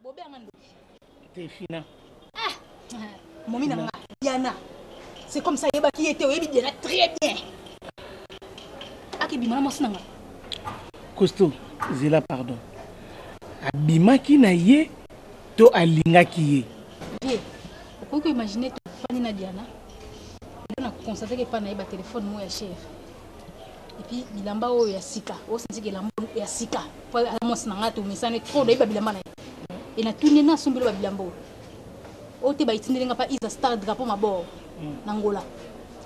Bobenga ndoki. Te fina. Ah! Momi na nga Diana. C'est comme ça yebaki ye te oyebi Diana très bien. Akebima na mwasi na nga. Costaud, zela pardon. Abimaki na ye to alingaki ye? Ye, okoki ko imaginer tofandi na Diana. Na constater que epa na ye ba téléphone moko ya cher. Et puis bilamba oyo ya sika, osanti ke elamba ya sika. Po aza mwasi na nga tomesani trop nayebi ba bilamba na ye. Et natuni ye nasombeli ba bilamba oyo. Oyo te baitindeli nga pa Isa Star drapeau mabor na Angola.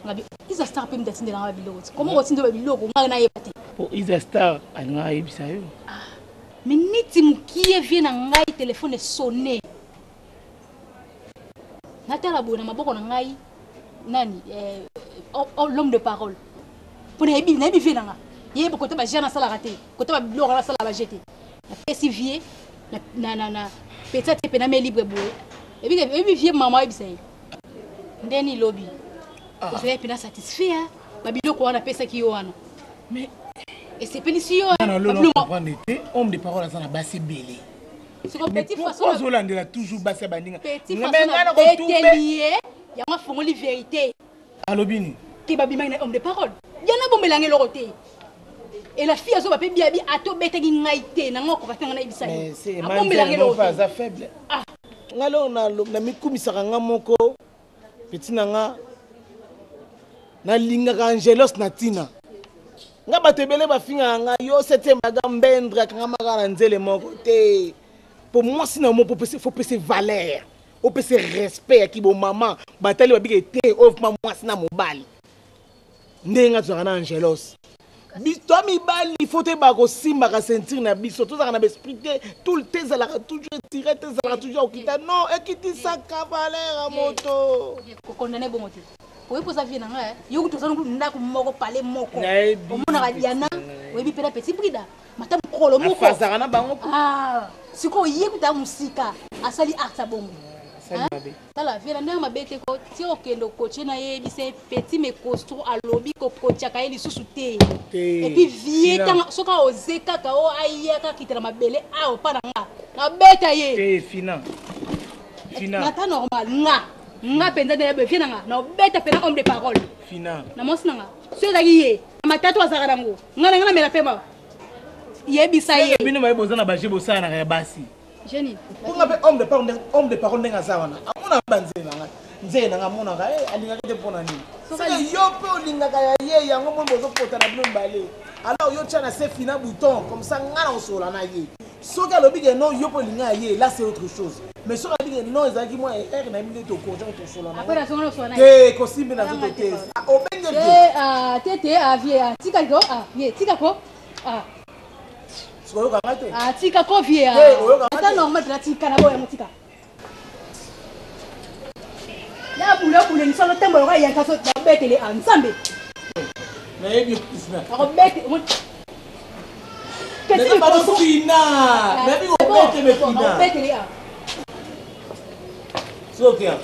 Ngabi Isa Star pe mutu atindela nga ba biloko ti. Comment otindela ba biloko nga nayeba te. Po Isa Star alingaka ayebisa yo. Ah, mais niti mukie vie na ngai téléphone esonne. Natala boye na maboko na ngai nani eh, oh, oh, l'homme de parole. Po nayebi nayebi vie na nga. Ye kota ba jeu nasalaka te, kota ba biloko nasalaka ba jeu te. Napesi vie na na na, na petit ate pe na me libre boye. Ebi ebi vie mama ayebisa ye. Ndeni lobi. Ah. Ozalaki mpena satisfait hein? Ba biloko wana apesaki yo wana. Mais esepelisi yo hein? Ba biloko comprendre te, homme de parole aza na basi ebele. Siko petit façon pourquoi ozolandela toujours basi ya baninga? Petit façon na beteli ye, yango afongoli vérité. Alobi nini? Ke babimaki na homme de parole. Diana abombela nga eloko te. Et la fille azoba pe biabi ata obetaki ngai te na nga okoka te nga nayebisa yo. Abombela nga eloko te. Aza faible. Ah. Nga leo na namikumisaka nga moko petit na nga nalingaka Angelos na tina. Nga bato ebele bafingaka nga yo septième baga mbendre akangamaka na nzele moko te. Po mwasi na mo faut pese valeur. Opese respect ya kibo mama batali babike te oyo vraiment mwasi na mobali. Ndenge nga tozalaka na Angelos. To mibali faut toyebaka kosimbaka ceinture na biso, tozalaka na baesprit te, tout le temps ezalaka toujours etire te, ezalaka toujours okita. Non, ekitisaka valeur ya moto. Kokondane bongo te. Oyebi poza vie na nga, yo kutu oza ndako moko palais moko. Omonaka Diana, oyebi pe na petit Brida. Mata mokolo moko. Afazaka na bango. Ah, sikoyo ye kuta mosika asali art ya bongo. Asali mabe. Tala vie na ndenge mabe te ko ti okende okoche na ye yebisa ye petit mais costaud alobi kokotiaka ye lisusu te. Et puis vie tanga soki aoze kaka o aya kaka kita na mabele awa pa na nga nabeta ye. Te fina. Fina. Na ta normal nga nga mpenza nde vie na nga na obeta pena homme de parole. Fina. Na mwasi na nga soki ezalaki ye matatu azalaka nango nga na nga namela pema yebisa ye. Bino baye boza na ba jeu bosalanaka ya basi. Jenny. Mpo nga mpe homme de parole homme de parole ndenge aza wana amonaka banzele na ngai nzele na ngai amonaka eh, alingaka te mpo na nini seke yo mpe olingaka ya ye yango moi bozopota na bino mibale alors yo tya na se fina bouton comme ça ngai na kosola na ye soki alobi ke non yo mpe olinga ya ye là c'est autre chose mais soki alobi ke non ezalaki mwa erreur na ye nde tokorge tosola na te kosimbi na nzoto te obenge te te avie tika ko tika ko Sikoyo oyokanga te? Ah, tika ko vie. Te, oyokanga te. Ata normal pena tika na boya motika. Ya bula bula ni solo tambo lokola yanka so babetele a nzambe. Nayebi Kristina. Akobete. Naza balo fina. Nayebi kobete me fina. Akobetele a. Soki ya.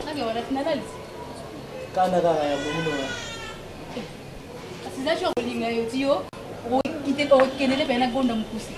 Nake wana tina nalisi. Kanda kaka ya bomino wana. Kasi eza jour kolinga yo ti yo okendele pena gonda mokuse.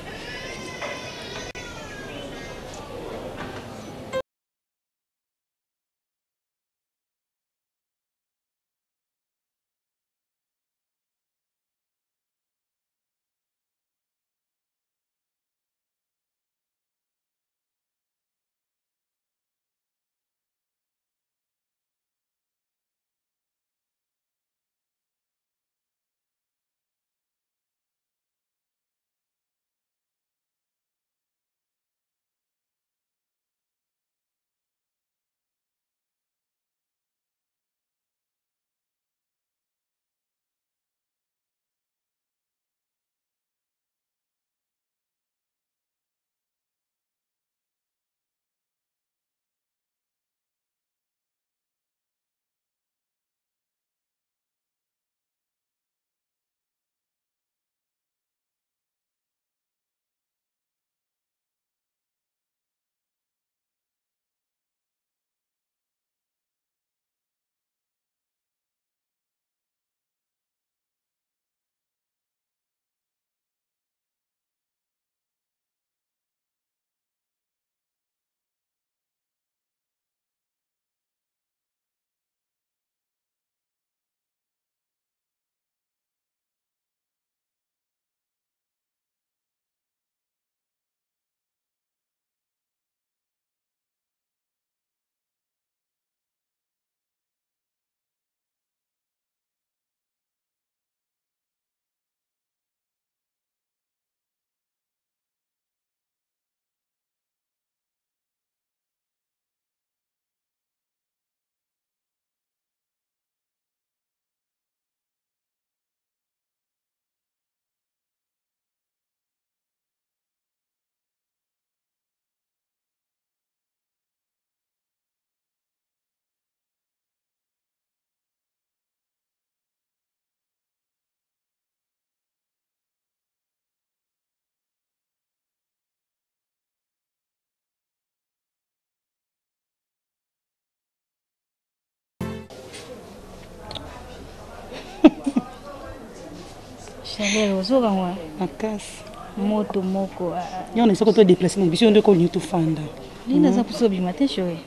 Chaleur ozoka ngwa. Makasi. Moto moko. Ah, ah. Yo na soko to déplacer na biso nde ko lingi tofanda. Linda za puso bima te chérie.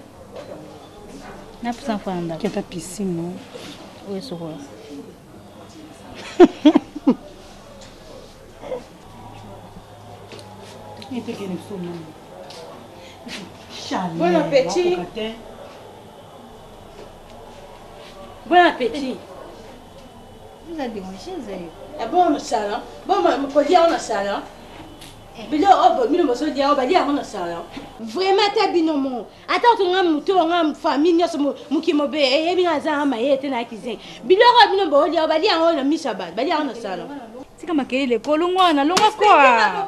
Na pusa fanda. Keta piscine. Oyo sokola. Bon appétit. Bon appétit. Vous avez dérangé, Zé. Ah bon, salon. Bon, kolia na salon. Bilo oyo bino bozolia oyo balia yango na salon. Vraiment ata bino mo. Ata otonga moto nga famille nyonso mokili mobe eyebi nga aza nga mayele te na kizengi. Biloko oyo bino bolia oyo balia yango na miso ya bato, balia yango na salon. Tika makelele ko longwa na longwa kwa.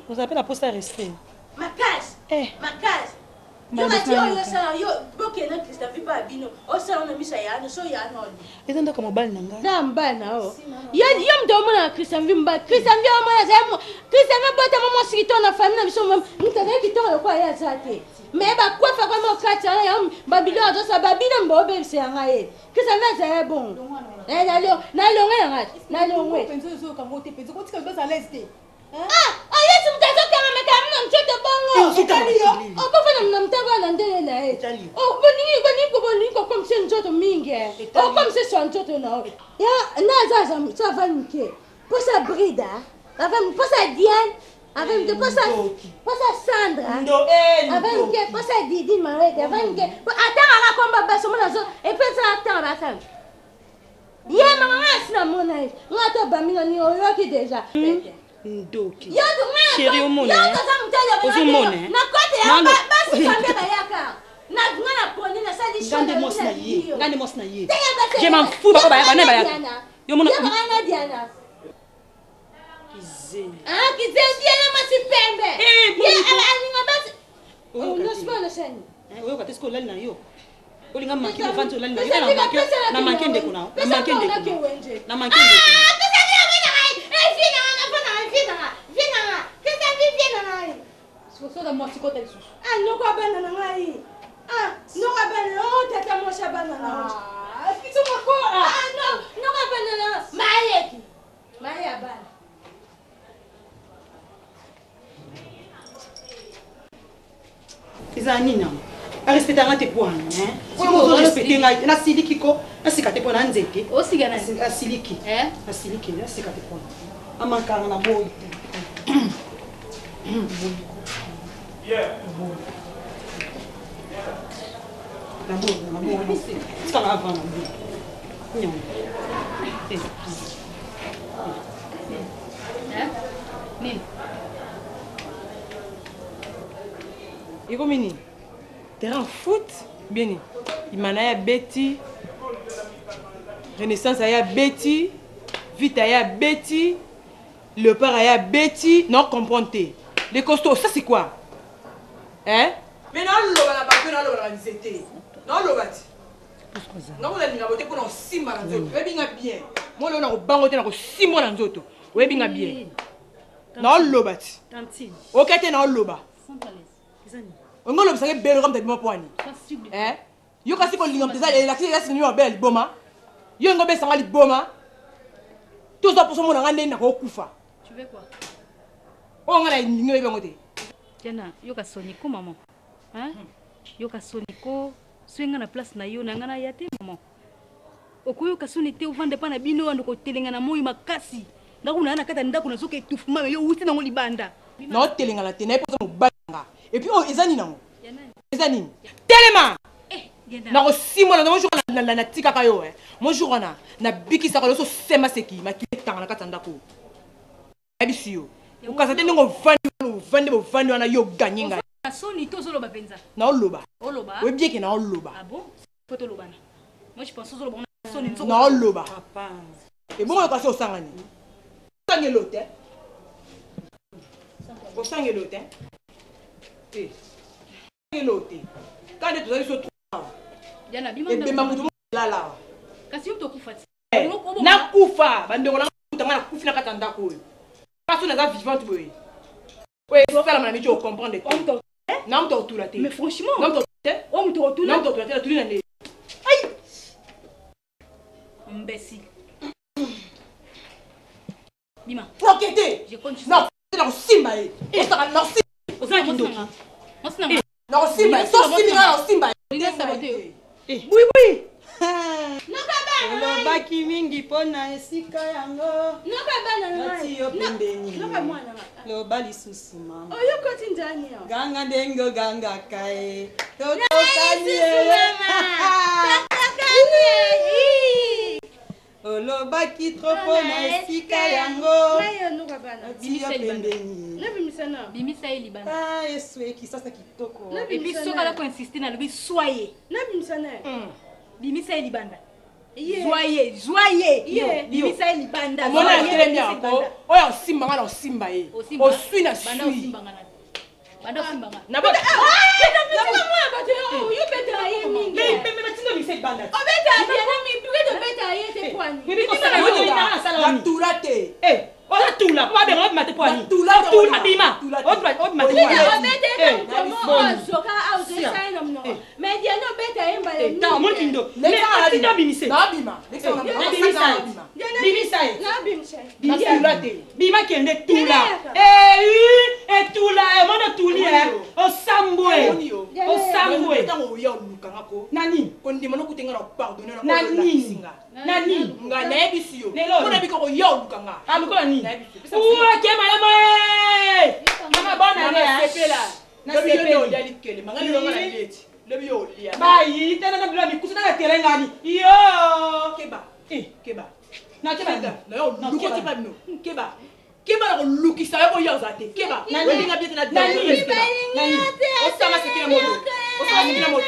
Oza pe na posa respect. Makasi. Eh. Makasi. Yo kati oyo osala yo bokende na Christian vipa ya bino osala na miso ya yano so yano. Eza ndako mobali na ngai. Na mobali na yo. Yo yo moto omona Christian vi mobali. Christian vi omona azali Christian vi abotama mwasi kitoko na famille na biso moto azali kitoko lokola ye aza te. Mais bakwefa kama okati wana yango babilo azosala babino mbobebisa ya ngai ye. Christian vi azali bongo. Nalongwe na ngai. Nalongwe. Ah, ayesi moto azokanga makambo na nzoto bongo okofanda na motako wana ndenge na ye bolingi bolingi bolingi kokomisa nzoto mingi okomisa swa nzoto na yo ya na aza ava mike posa brida ava posa diane ava mike posa posa sandra ava mike posa didi mawete ava mike atangaka komba basi omona zo epesa atanga basala ye mama nga asi namona ye nga ata obami na nini oyoki deja ndoki chéri omona yotoza ozomona na kote ya basi kambe bayaka nga naponi nasali nga nde mwasi na ye nga nde mwasi na ye je m'en fous bako bayaka bana bayaka yo mona na Diana kizengi ah kizengi Diana mwasi pembe ye alinga basi nosima nasani oyoka te soki olali na yo olinga manke ofandi olali na yo na manke ndeko na na manke ndeko na manke ndeko noko abana na ngai noko abana o tata mwasi abana na noko abana na mayeki maye abana eza nini yango arespecte nga te po wana oyo ozorespecte ngai te nasiliki ko nasika te mpo na nzete asiliki asiliki nasika te mpona amakanga na boyi te tikanga avant na boyi nyango nini ekomi nini terrain foot bien nini imana ya beti renaissance aya beti vita aya beti leopard aya beti non comprendre te les costauds ça c'est quoi hein mais naoloba na bato naoloba na banzete naoloba ti nga mona linga bote mpona kosimba na nzoto oyebi nga bien mona oyo nakobango te na kosimba na nzoto oyebi nga bien naoloba ti oke te naoloba ongo olobisaka ebele okamta bima pwani yo kasi kolinga moto eza elakisi eza sinimi mabe ya liboma yo ngo obesanga liboma tozwa mposo mona nga ndeni nakokufa oyo nga na lingi oyebi yango te Diana, yoka soni ko maman. Hein? Yoka soni ko soki nga na place na yo na nga na ya te maman. Okoyoka soni te ovanda epa na bino wana kotelenga na moi makasi. Nga kuna na kati ya ndako nazoka étouffement mais yo wuti nango libanda. Naotelengana te naye mpoza mobali nga et puis oyo eza nini yango eza nini telema nakosimba na jour natikaka yo mo jour wana nabikisaka yo so sema seki makili etanga na kati ya ndako nayebisi yo okasa te ndenge ovandi wana ovandi bovandi wana yo oganye ngai soni te ozoloba mpenza naoloba oyebi eke naoloba naoloba ebongo yo kasi osanga nini osangelo te osangelo te te osangelo te kaka nde tozali so ebemba moto lala awa kasi yo tokufa ti nakufa bandeko na nga nakufi na kati ya ndako oyo kasi naza vivante boye oyo esalama na miti ocomprendre te na moto akotula te mais franchement na moto te oyo moto akotula na moto akotula te natuli na nde ai imbécile. Bima. Noke te. Je compte sur Na nakosimba ye. Osaka nakosimba. Oza kindoki. Mwasi na nga. Nakosimba ye. Sosimbi nga nakosimba ye. Olingi sabote yo. Buibui. Olobaki mingi mpo na esika yango. Noka bana na ngai. Nati yo pembeni. Noka mwana ngai. Loba lisusu mama. Oyokoti nzani yo. Ganga ndenge ogangaka ye. Naye Tokokani lisusu ye. mama. Tokokani ye. Olobaki trop mpo na esika yango. Ngai yo noka bana. Nati yo pembeni. Nabimisa na. Bimisa ye libanda. Ah, Yesu ye kisasa kitoko. Et puis soki aza koinsiste nalobi swa ye. Nabimisa na ye. Bimisa ye libanda. Ye. Zwa ye, zwa ye. Ye. Bimisa ye libanda. Omona Zwa ye, atelemi bimisa ye yango. libanda. Oyo asimba nga na osimba ye. Osimba. Osui na Banda sui. osimba nga na. Banda osimba nga. Na bo- Tika mwana bato yo yo betela ye mingi. Mais batinda misa libanda. Obetela Diana mingi, pourquoi tobetela ye te kwani? Bibi kosala nini? Olinga nasala nini? Natula te. Eh, oza tula po babenga obima te po ani? Natula te, Otula Olima. bima. Tula te. Otula obima te po Obetela ani? obetela Eh, ye moto moko boni. azoka azosa ye na monoko. Mais Diana obeta ye mbala Eh, mingi. ta omoni kindo. Lekisa Mais nga atinda nabima. obimise. Nabima. Lekisa nga nabima. Bimisa ye. Nabima. Bimisa ye. Nabimisa ye. Natula te. Bima kende tula. Yaka. Eh, etula, omoni otuli eh. Osambwe. Omoni yo. Osambwe. Ntango oya olukanga ko. Na nini? Kondima nokuti nga na pardonne na Na nini? Na nini? Nga nayebisi yo. Lelo. Mpona bika koya oluka nga. Alukola nini? Nayebisi yo. Uwa ke malama eh. Mama bonne Mama année. hein. sepela. Na Lobi yo nde sepeli. olia likele. Nga lelo nga na lieti. Lobi yo olia. Bayi, tena na bilo mikusu na terrain ngani. Yo. Keba. Eh, Keba. na keba nini? Na yo Na oluka keba ti pa bino. Keba. Keba na kolukisa yo boya oza te. Keba. Nani? Olinga bien te na Nani? Keba. Nani? Osama sekina moto. Osama sekina moto.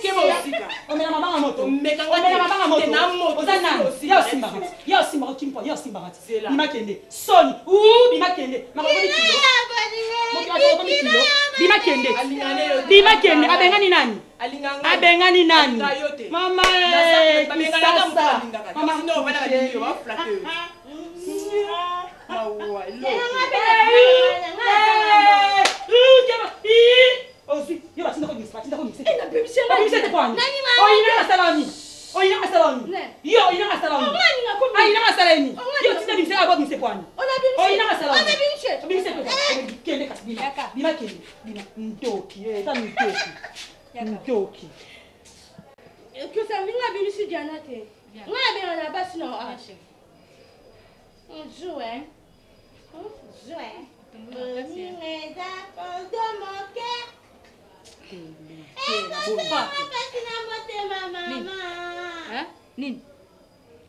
Keba osika. Omela mabanga moto. Omeka nga te. Omela mabanga moto. Te na moto. Oza nani? Osika. Ya osimbaka ti. Ya osimbaka kimpo, ya osimbaka ti. Zela. Bima kende. Soni. Uu, bima kende. Makomi kilo. Moto akomi kilo. Bima kende. Alingane yo te. Bima kende. Abengani nani? Alinganga. Abengani nani? Alinga yo te. Mama Na eh, sa- babengana moto kisasa. alingaka te. Mama Sinon, ovandaka lingi yo, ba flatteuse. Mawa, eloko. Eh, uu, keba. Ii. Ozwi. Yo batinda ko misa, batinda ko misa. Nabimisa ye. Babimisa te po ani? Nani mama? Oyina asala nini? Oyina asala nini? Ne. Yo oyina asala nini? Onga ninga komi. Ayina asala nini? Onga Yo ninga tinda bimisa abo bimisa po ani? Onabimisa. Oyina asala nini? Onabimisa. Bimisa pe. Kende kasi bima. Bima kende. Bima. Ndoki. Eh, ta ndoki. Ndoki. Kosa minga bimisi Diana te. Nga abenga na basi na a. Joué. Joué. Boninga eza kodo moke. Ekosala pasi na motema mama. Hein? Nini?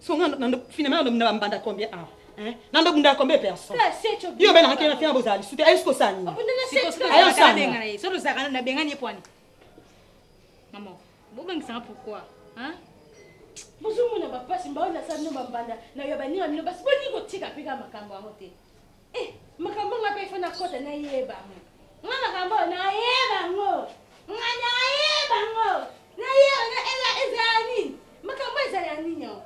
So nga nando finalement nando bunda banda combien ah? Hein? Nando bunda combien personnes? Kala secho. Yo bena kena fina bozali. Sute ayo siko sani. Obunda na secho. Ayo sana. Nabengana ye. Soki ozalaka nabengani ye po ani? Mama, bobengisanga pourquoi? Hein? Bozomona bapasi mbaolasa bino bambanda na yo baninga bino basi bolingi kotika mpe kaka makambo yango te. Eh, makambo nga mpe ifo nakota nayeba ngo. Nga makambo oyo nayeba ngo. Nga nayeba ngo. Nayeba na eza ezala nini? Makambo ezala ya nini yango?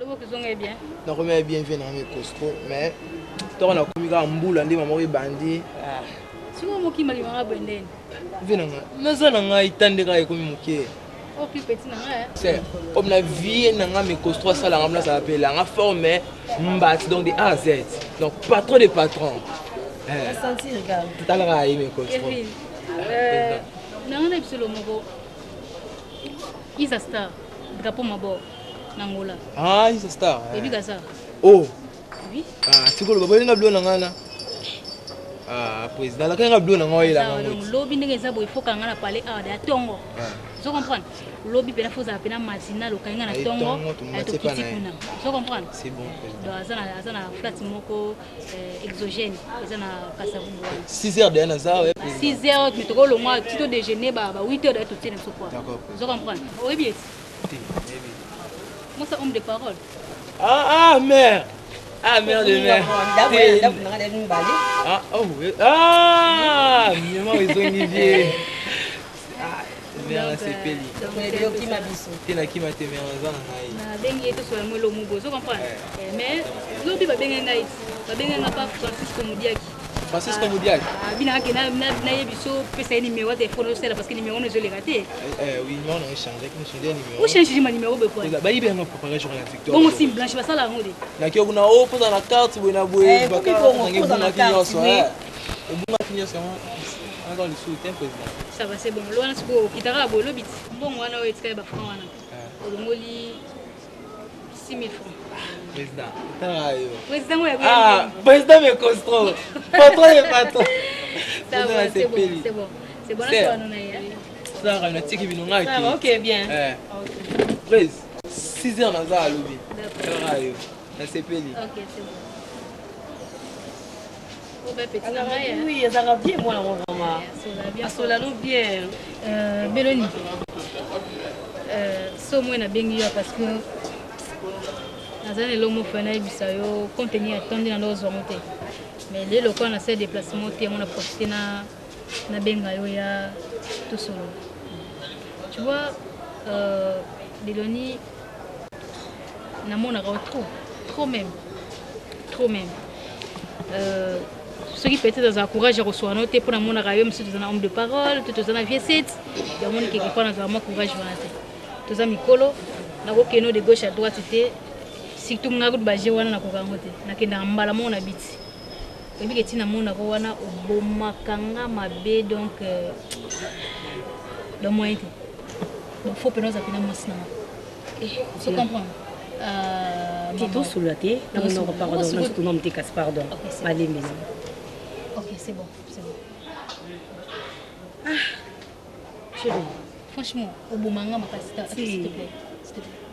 Loboko ezonga ye bien. Nakomi ya bien vie nanga costaud, mais ntongo nakomi kaka mbula nde mama ebandi. Sikoyo mokima limanga boye ndeni. Vie nanga naza na ngai ta nde kaka ekomi moke. Oyo plus petit na ngai. C'est comme na vie nanga me costaud asalanga mna azala mpe elanga forme mbati, donc de A à Z, donc patron de patron. Totalaka ye me costaud. Kevin. Nanga na biso moko. Isa Star, drapeau mabor na Angola. Ah, isa star. Ebi kaza. Oh. Oui. Ah, tikoloba boyelinga bilo na ngai na ah président alakaki nga bilo na ngai oyelanga. Donc lobi ndenge eza boye, faut kanga na palais awa ya tongo. Ozo comprendre? Lobi pena faut ozala pena matinal, okangi nga na Aye, tongo. tongo, tomati Aye, epa tokiti na ye. kuna. Ozo comprendre? C'est bon, président. Donc aza na flat moko exogène eza na Kasavubu wana. 6 heures deya naza ouais, président. 6 heures, mais tokolongwa ti to déjeuner ba 8 heures daya totie na biso kwa. D'accord, président. Ozo comprendre? Oyebi eti Te, nayebi. Mosa homme de parole. Ah, ah, mère. Ah, mère de mère. Te. Ndako na ngai mibale. Ah, oh, oui. Ah, mama ezongi vie. Ah, mère nasepeli. Okima biso. Te, nakima te, mère, naza na ngai. Nabengi ye tosola mo elomo boye, ozo comprendre? Mais lobi babenge ngai ti babenge nga pa Francisco Modiaki. Francisco Mudiaki. Ah, bina ake na na na yebi so pesa ye numéro ya téléphone osala parce que numéro no ezoleka te. Eh, eh, oui, numéro na changer, que changer numéro. O changer ma numéro be quoi? Ba yibe nga préparer jour la victoire. Bongo sim blanche basala yango de. Na kio kuna o poza na carte boye na boye. Eh, komi bongo poza na carte. Oui. Obungaki nyonso yango. Encore lisusu te président. Ça va c'est bon. Lwana sikoyo okitaka boye lobi mbongo wana oyo etikali ba franc wana. Olongoli 6000 francs. Président, tala yo. Président oyo Ah, président me construit. Patron et patron. Ça va, c'est bon, c'est bon. C'est bon, na na ye. Sara natiki bino ngai. Ça va, OK, bien. Eh. Prise, 6 heures naza alobi. Tala yo. Nasepeli. OK, c'est bon. Oh, ben, petit na ngai. Oui, ezalaka bien mwana ngo vraiment. Asolano bien. Euh, Beloni. Euh, so moi nabengi yo parce que naza na eloko moko nayebisa yo compte tenu ya temps nde nanda ozwa yango te mais lelo lokola nasala déplacement te yango na profite na nabenga yo ya tosolola tu vois euh, Beloni namonaka yo trop trop même trop même euh, soki peut-être azala courage ya koswana no te mpo namonaka yo mosusu toza na homme de parole to toza na vie set yango ni quelque part nazala mwa courage wana te toza mikolo nakokende de gauche à droite te surtout nga kutu baje wana nakoka yango te nakendaka mbala moko na biti oyebi ke ntina monako wana obomaka nga mabe donc euh, donc moyen te donc faut mpena oza mpena mwasi na nga so comprendre te tosolola te na monoko pardon na nzoto nomo te kasi pardon malembe na ok c'est bon c'est bon ah chérie franchement oboma nga makasi s'il te plaît s'il te plaît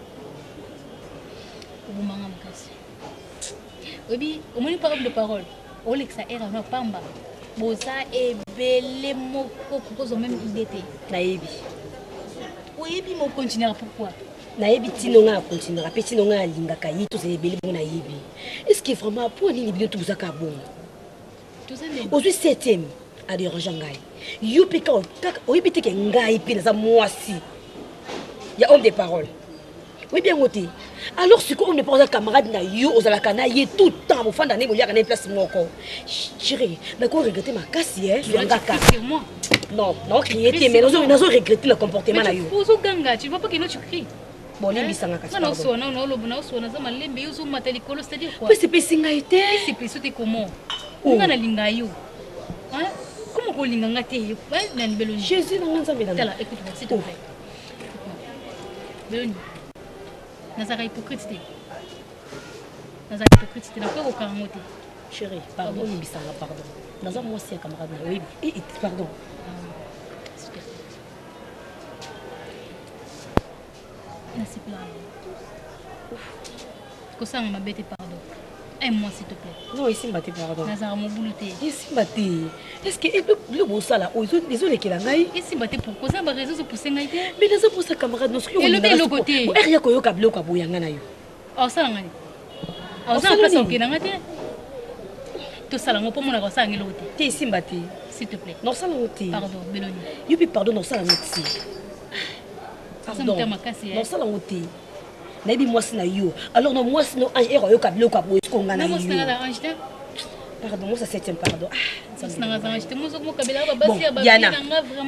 oboma nga makasi oyebi omoni parole de parole olekisa ere yango pamba boza ebele moko kokozwa même idée te nayebi oyebi mo continuera pourquoi nayebi ntina ngai akontinuaka mpe ntina ngai alingaka ye tozala ebele bongo nayebi est ce que vraiment mpo nini bino tobozaka bongo ozwi septième aderange ngai yo mpe kaka oyebi te ke ngai mpe naza mwasi ya homme de parole oyebi yango te alors sikoyo homme de parole oza camarade na yo ozalaka na ye tout temps bofanda na ye boliaka na ye place moko chéri nako regrette makasi e yangaka non naocrie te mais nazo regrette na comportement na yo ozoganga tu vois pas que no tu cries bolimbisanga kasi naoswana naoloba naoswana aza malembe yo ozomata likolo c'est-à-dire quoi mpe sepesi ngai te sepesi te comment nga nalinga yo comment kolinga nga te nani beloni jésus nanga nzambe na tala écoute moi s'il te plaît beloni nazalaka hypocrite te nazalaka hypocrite te nakoki kokanga yango te chéri pardon olimbisanga pardon naza mwasi ya camarade na oyebi pardon nasepelaka kosanga mabe te pardon un mois s'il te plaît non esimba te pardon nazalaka mobulu te esimba te est ce que biloko bosala oyo ezolekela ngai esimba te pourquoi oza bareseau ozopuse ngai te mais naza posa camarade no soki elobi eloko te ere ya koyoka biloko ya boyanga na yo osala ngai oza na place okenda ngai te tosala yango mpo monaka osala yango eloko te te esimba te s'il te plaît nasala yango te pardon beloni yo mpe pardon nasala yango te pardon nasala yango te nayebi mwasi na yo alors no mwasi no ange ere oyoka biloko ya boye siko nga na yo pardon mosa septième pardon bon diana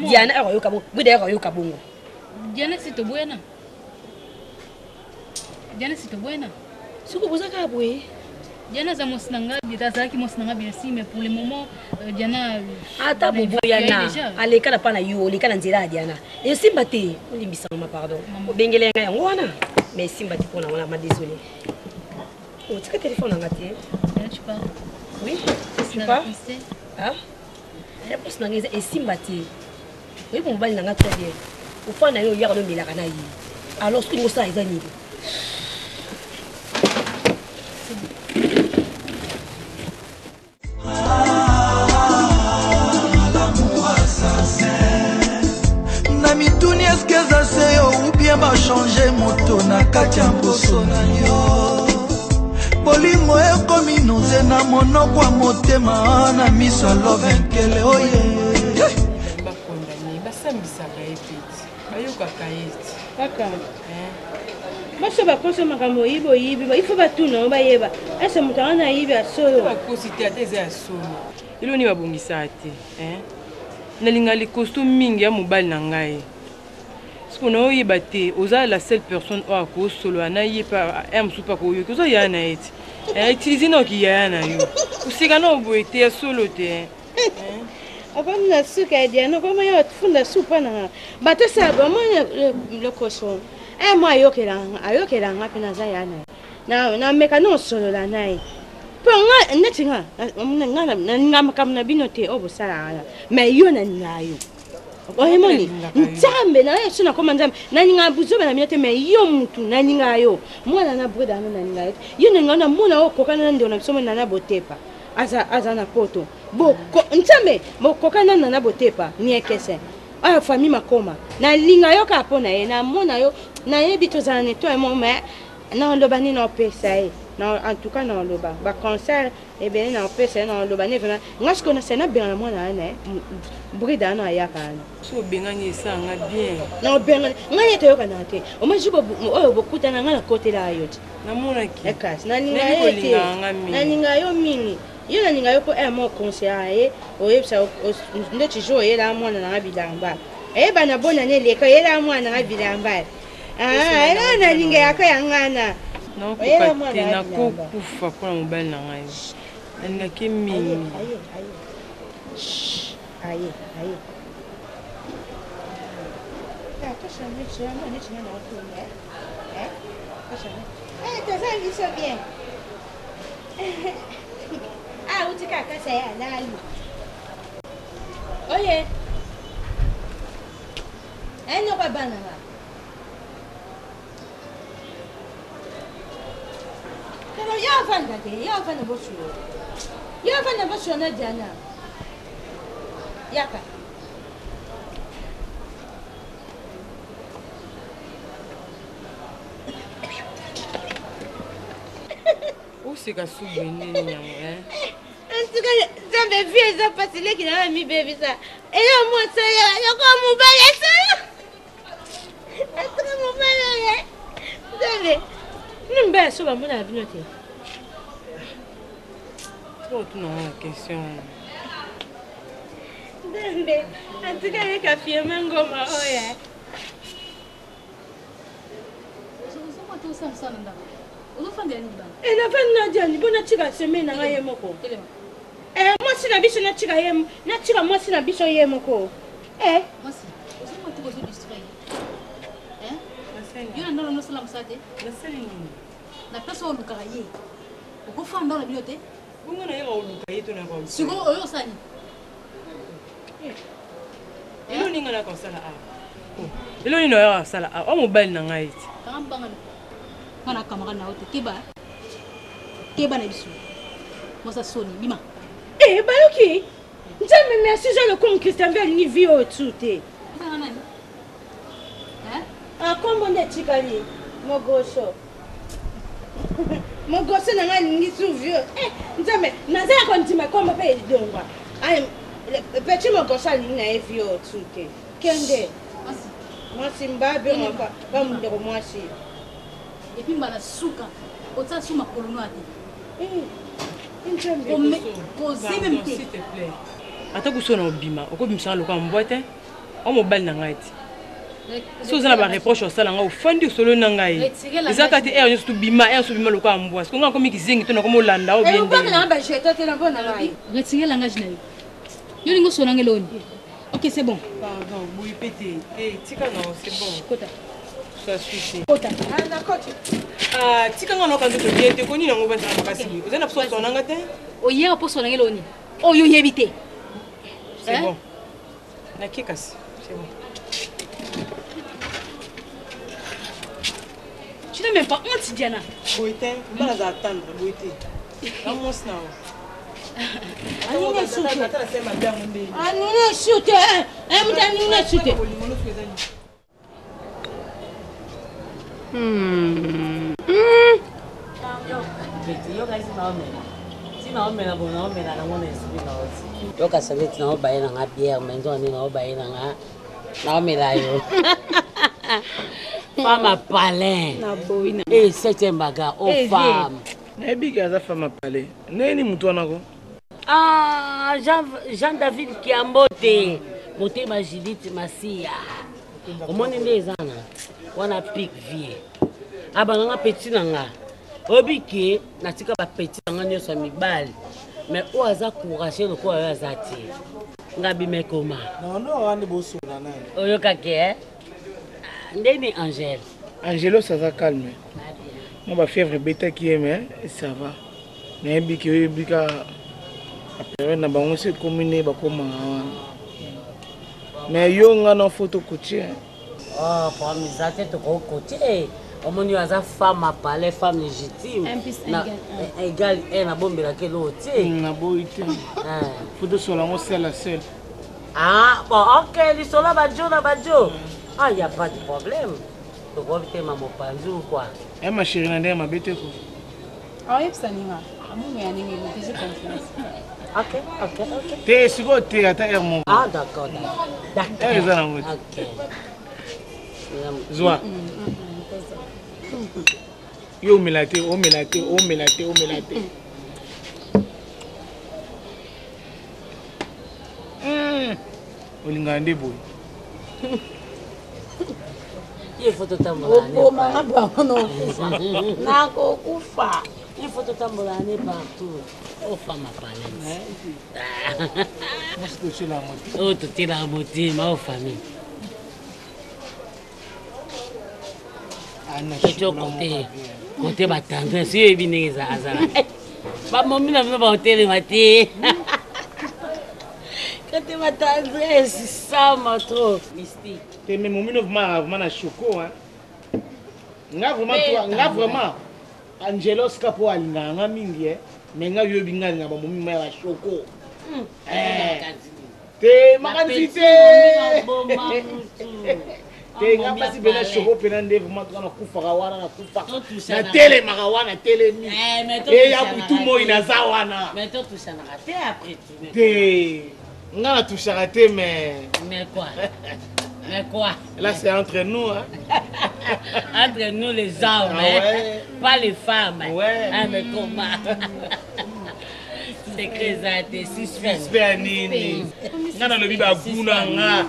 diana ere oyoka bongo guida ere oyoka bongo diana si toboyana diana si toboyana soki boza kaka boye Diana aza mwasi na nga azalaki mwasi na nga bien sûr mais pour le moment euh, Diana ata boboyana aleka na pa na yo oleka na nzela ya Diana esimba te olimbisanga ma pardon obengeli ngai yango wana mais esimba te mpona wana ma désolé otika telefone na nga te oui tu pars ah réponse na ngai eza esimba te oyebi mobali na nga très bien ofanda na ye oyaka nomelaka na ye alors soki ngosala eza nini na mituni eske eza se yo ubien bachange moto na kati ya mposo na yo bolingo ekomi noze na monoko ya motema na miso ya lovenkele oye bakondane basambisaka ye te bayokaka ye te kaka baso bakosa makambo oyibi oyibi ifo batuna o bayeba ese moto wana ayibi ya solo bakosi te ata eza ya solo. Eloko nini babongisaka te hein? Nalinga le costaud mingi ya mobali na ngai. Siko na oyeba te, oza la seule personne oyo akosolola na ye mpe ya mosusu mpe akoyoki. Oza yaya na ye ti. Eh, utiliser na okiyaya na yo. Koseka na oboye te ya solo te. Hein? Okomi na suka ya Diana, okoma yo funda supa na nga. Bato sala bamoni lokoso. Eh moi ayokela ayokela nga mpe naza ya na ye. Na na meka no solola na ye. Mpo nga neti nga nga nalinga makambo na bino te oyo bosala wana. Mais yo nalinga yo. Oyemoni nzambe na yo so nakoma nzambe nalinga buzoba na bino te mais yo mutu nalinga yo. Mwana na breda na nalinga yo. Yo nalinga na mona oyo kokana na ndeko na biso mona na botepa. Aza aza na poto. Boko nzambe bokokana na na botepa niekese. Oyo famille makoma. Nalinga yo kaka mpo na ye namona yo nayebi tozala na etoile moko mais naoloba nini naopesa ye na en tout cas naoloba ba conseil ebele naopesa ye naoloba nini vraiment nga sikoyo nasali nabengana mwana wana eh, brida wana ayaka wana soki obengani esala nga bien naobengana ngai ye toyokanaka te omoi jour oyo bokutana ngai nakotela yo te namonaki ekasi nalinga ye te nalinga yo mingi yo nalinga yo mpo eh, mo conseillaka ye oyebisa ndeti jour oyelaka mwana nanga bilamba eyebana bonane eleka oyelaka mwana nanga bilamba Ah, ela nalinga yaka ya ngana. Nakoka te, nakokufa mpo na mobali na ngai. Nalingaki mingi. Aye, aye. Aye, aye. Eh, toza biso bien. Ah, uti kaka kasa ya alali. Oye. Eh, noko bana nga. Pero yo avanda te, yo avanda bosulo. Yo avanda bosulo na Diana. Yaka. Oseka subu nini yango eh? Antuka nzambe vie eza mpasi leki na yo mibebisa eyo mwasi oyo lokola mobali asala antuka mobali oyo nzambe bino mibali so bamonaka bino te otuna ngo question nzambe antuka yeka firme ngoma oyo nafandi na diani mpo natika semaine na ngai ye moko eh, mwasi na biso natika ye natika mwasi na biso ye moko eh. yo na ndolo nosala mosala te na place oyo olukaka ye okofanda ndolo na bino te bongo nayaka koluka ye to nayaka sikoyo oyo osali elo nini ngai nayaka kosala awa oh, elo nini nayaka kosala awa oyo mobali na ngai ti kanga mbanga nga na camarade na yo te keba keba na biso mwasa soni bima eh bayoki nzambe merci jean lokomo christian mpe alingi vie oyo tu te akombo nde etikali mogoso mogoso na ngai alingi su vieux eh, nzambe naza ya kondima kombo mpe elongwa petit mogoso alingi na ye vieux oyo tu te kende mwasi mbabe bamundeko mwasi epuis mbala suka otia su makolo noa te eh, koze meme te ata kuso na obima okobimisaka lokola mbwa te o mobali na ngai ti soki oza na bareproche osala ngai ofandi osololi na ngai eza kaka te heure nyonso tobima heure nyonso obima lokola mbwa siko ngai nakomi kizengi to nakomi olanda o retire langage na yo yo olingi osola ngai eloni ok c'est bon pardon boye pe te eh, tika na c'est bon kota kota ah, tika ngai naoka nzoto bien te koni nango bazala makasi oza na poso osona nga te oyaka mpo osola ngai eloni oyo oyebi te c'est bon Nake kasi. C'est bon. Tu n'as même pas honte, Diana. Boye te, mbala aza attendre, boye te. Na mwasi na yo. Anine sute. Anine sute. Eh, mutu anine sute. Hmm. Yoka saleti na obaye na nga bière mais nzoka nde na obaye na nga naomela yo femme à palin e septième bagarre o oh, eh, femme nayebi ke aza femme à palin ndenge nini motu wana ko Ah, Jean, Jean David Kiambote motema Judith Masiya omoni nde eza na wana pic vie abanga nga petit na nga oyebi ke natika bapetit na nga nyonso ya mibali mais oyo aza courage lokola oyo aza te nga bima ekoma oyokaki e ndeni angele angelos aza calme mwa bafièvre ebetaki ye mais ça va nayebi ke oyebi ka baperiode na bango esi ekomi nde bakomaka wana mais yo nga na fo tokotie oh, problème eza te tokokotie omoni oyo aza femme à palais femme légitime égal un nabombelaki eloko te hmm, naboyi te eh. fo tosola yango seul à seul ah bon ok lisolo bajo na bajo ah y a pas de problème tokoki tema mopanzi ou quoi eh ma chérie na ndenge mabe te ko aoyebisa ninga amomo ya ndenge nini j'ai confiance ok ok ok te sikoyo te ata heure moko ah d'accord d'accord heure eza nango te ok zwa yo omela te omela te omela te omela te hmm. olingaka nde boye ye fo totambolabomanga bango nokufa nakokufa ye fo totambola ne partout ofama palais oyo totielaka motema o famille toco kote kote batendresse yo oyebi ndenge azala eh, bamomi na bino baotelema te kote batendresse sama trop mystique te mais momino vraiment vraiment na choco hein nga vraiment toi nga vraiment Angelos ka po alingaka nga mingi eh mais nga yoyebi nga alingaka bamomi ma ya bachoco hmm. eh. te makanisi te te nga mpasi mpena shoko mpena nde vraimen toka nakufaka wana nakufaka natelemaka wana telemi eh, eya butu moi naza wana te nga natushaka te mais mais quoi Mais quoi Là, c'est entre nous. Hein? entre nous, les hommes, ah, hein? ouais. pas les femmes. Ouais. Ah, mais comment secret eza te suspect suspect nini nga nalobi bagu na nga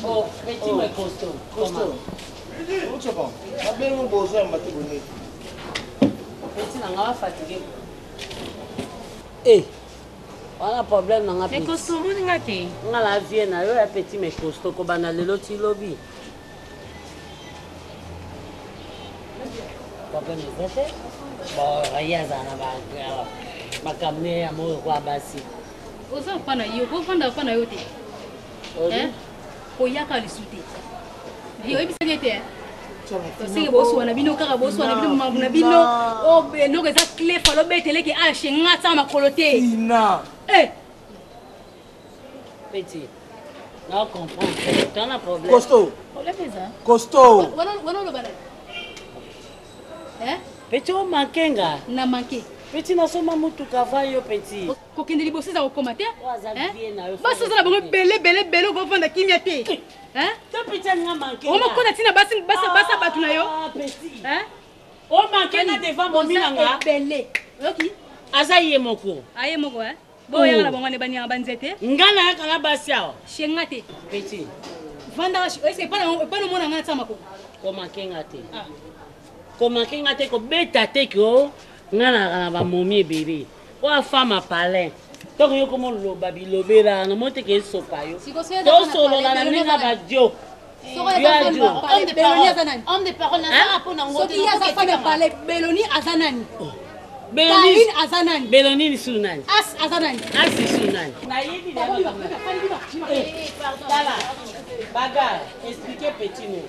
Oh, petit oh. costaud. Costaud. Babengi bozamba te bonete. Petit na nga fatigué. Eh. Wana problème na nga Mais costaud omoni nga te. Nga la vie na yo ya petit mais costaud kobanda lelo ti lobi. Problème eza te. Bon, ye azala na ba makambo ne ya moko lokola basi. Oza pa na yo, kovanda pa na yo te. Hein? Koyaka lisu te. Yo oyebisaki ete tosenge boswana bino kaka boswana bino mambu na bino oh, eloko eza clé falo obeteleke ashe nga tia makolo te eh! Petit, na comprendre t'as un problème. Costaud. Problème eza. Costaud. Wana oloba nani? Hein? Petit o manque nga. Na manque. Petit nasomba mutuka avant yo petit. Kokende liboso eza kokoma te. Basi oza na bango ebele ebele ebele okovanda kimia te. Omokota ntina basi basi basi bato na yo. Ah, o manque nga devant momi na nga. Ebele. Oyoki? Aza ye moko. Aye moko eh? Boyaka na bango wana baniaka banzete. Nga nayaka na basi awa. Chez nga te. Petit. Vanda est-ce que epa omona nga na makolo? Komanke nga te. Ah. Komanke nga te kobeta te ke o nga nayaka na bamomi ebele. Oyo femme palin. Ntango yo komo loba bilobela na moni te ke esopa yo. Tosolola na ndenge ya badio. Homme de parole nazala mpo na ngo soki ye aza femme palin beloni aza nani oh. Karine aza nani beloni lisusu nani as aza nani as lisusu nani nayebi tala bagar explique petit no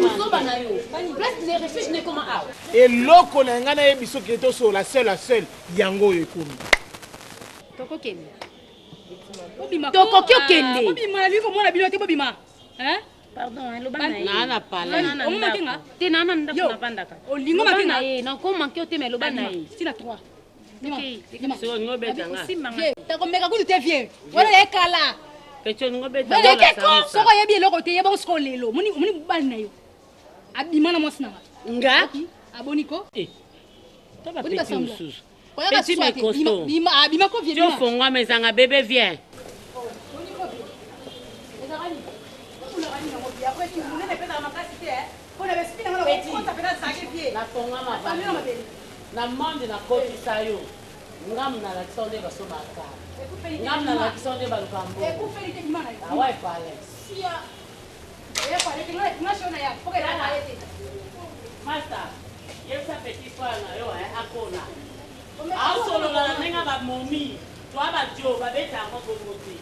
ozoba na yo place le refuge ne koma awa eloko na ngai nayebi soki tosolola seul à seul yango oyo ekomi tokokende tokoki okende bobima nalingi komona bino te bobima pardon loba na ye na palais omonaki nga te na na ndako navandaka olingo makenga ye nako manke yo te mais loba na ye tina 3 Takomeka kutu te vie. Wana ye kala. Soko oyebi eloko te yeba soko lelo. Omoni omoni mobali na yo. Abima na mwasi na nga. Nga? Aboni ko? Eh. To ba Boni petit basambla. mosusu. Koyaka Petit susu mais te. costaud. Bima abima ko vie Yo bima. fongwama ezanga bébé viens. Na monde nakotisa yo ngamu nalakisa yo nde basombaka ngamu nalakisa yo nde baluka mbongo awa epale Master, yebisa petit frère na yo eh, akola. Aosolola na ndenge ya bamomi to ya badio babeta yango bongo te.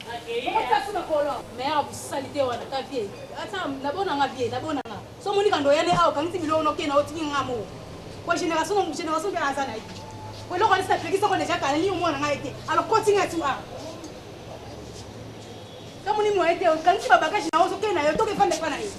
Nakei, eh. Meilleur salite wana ta vie. Ata nabonanga vie, nabonanga. So moni kando yane awa okangisi biloko noke na otiki nga mo. Kwa génération na génération mpe aza na ye. Kwa eloko wana napekisa ko deja kala ni omwana ngai te. Alors koti nga tu awa. Kamoni moye te okangisi ba bagage na ozoke na yo toke fanda epa na ye.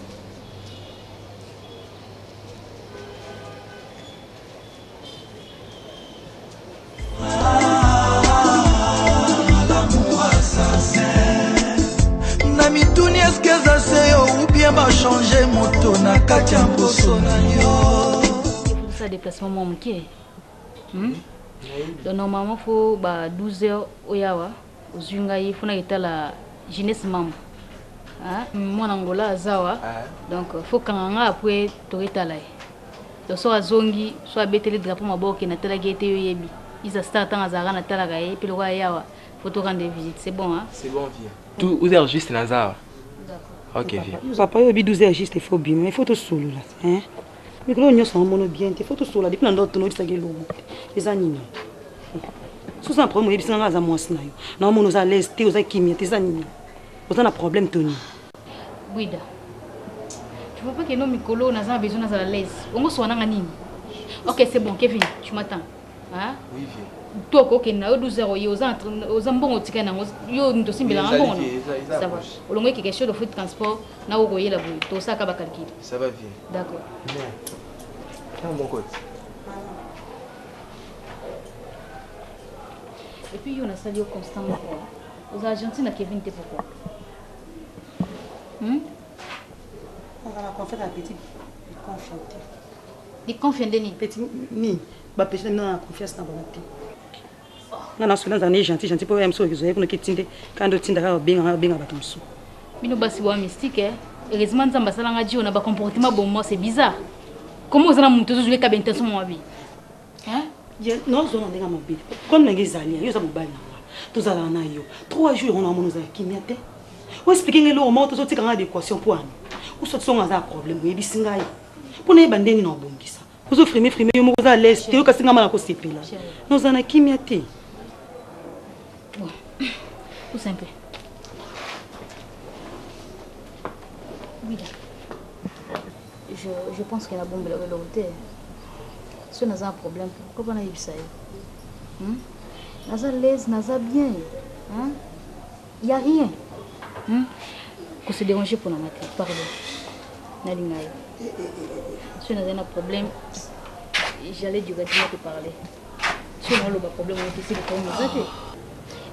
Na mituni eske eza se yo ou bien bachange moto na kati ya mposo na yo. Ça déplacement mwa moke. Donc normalement faut ba 12 heures oyawa ozwi ngai faut na etala jeunesse mambo. Hein? Mwana Angola azawa. Donc faut kanga nga après toketala ye. Donc so azongi so abeteli drapeau maboko natalaki ye te yo yebi. Isa star tanga azalaka natalaka ye pe lokola yawa faut to rendre visite. C'est bon hein? C'est bon vieux. Tout 12 heures juste naza. Ok vieux. Papa oyebi 12 heures juste faut bima, il faut tosolola hein. Mikolo nyonso namono bien te, faut tosolola depuis na ndoto noyebisaki eloko te. Eza nini? Soki oza na problème oyebisi nga aza mwasi na yo. Naomona oza à l'aise te, oza kimia te, eza nini? Oza na problème to nini? Guida. Tu vois pas que no mikolo naza na besoin nazala à l'aise. Ongo swana nga nini? Ok, c'est bon Kevin, tu m'attends. Hein? Oui vieux. Toi ko kende na yo 12 heures oye oza oza mbongo otika nango yo moto osimbelanga mbongo Ezali, eza- eza Ça va. poche. Olongo quelque chose de frais de transport na okoyela boye tosaka ba calcul. Ça va vieux. D'accord. Mais tiens mon côté. Et puis yo nasali yo constant moko. Oza gentil na Kevin te pourquoi? Oza na confiance na petit confiance te. Ni confiance nini? Petit ni ba petit na confiance na bango te. Nga na solo nzana gentil gentil po ya mso ezoya kuna kitinde kando tinda ka benga nga benga bato mosusu. Bino basi wa mystique eh. Heureusement nzamba salanga dio na ba comportement bon moi c'est bizarre. Comment oza na mutu ozozwela ka ba intention mwa bi? Hein? Ye non zona ndenge mabe. Comme ndenge ezali yo za mobali na nga. Tozalaka na yo. 3 jours on a mono za kimia te. O expliquer ngai eloko moko tozotika ngai adéquation po ani. Osoti songo aza problème oyebisi ngai. Mpo nayeba ndenge na obongisa. Ozo frime frime yo moko oza à l'aise te yoka singa mana kosepela. Noza na kimia te. Bon. Tout simple. Oui. Je pense que la bombe la eloko te. So naza na problème, pourquoi pas nayebisa yo? Naza l'aise, naza bien. Hein? Y a rien. Ko se déranger pour la matin, pardon. Nalinga yo. So naza na problème, j'allais directement te parler. So na loba problème on te pour nous te.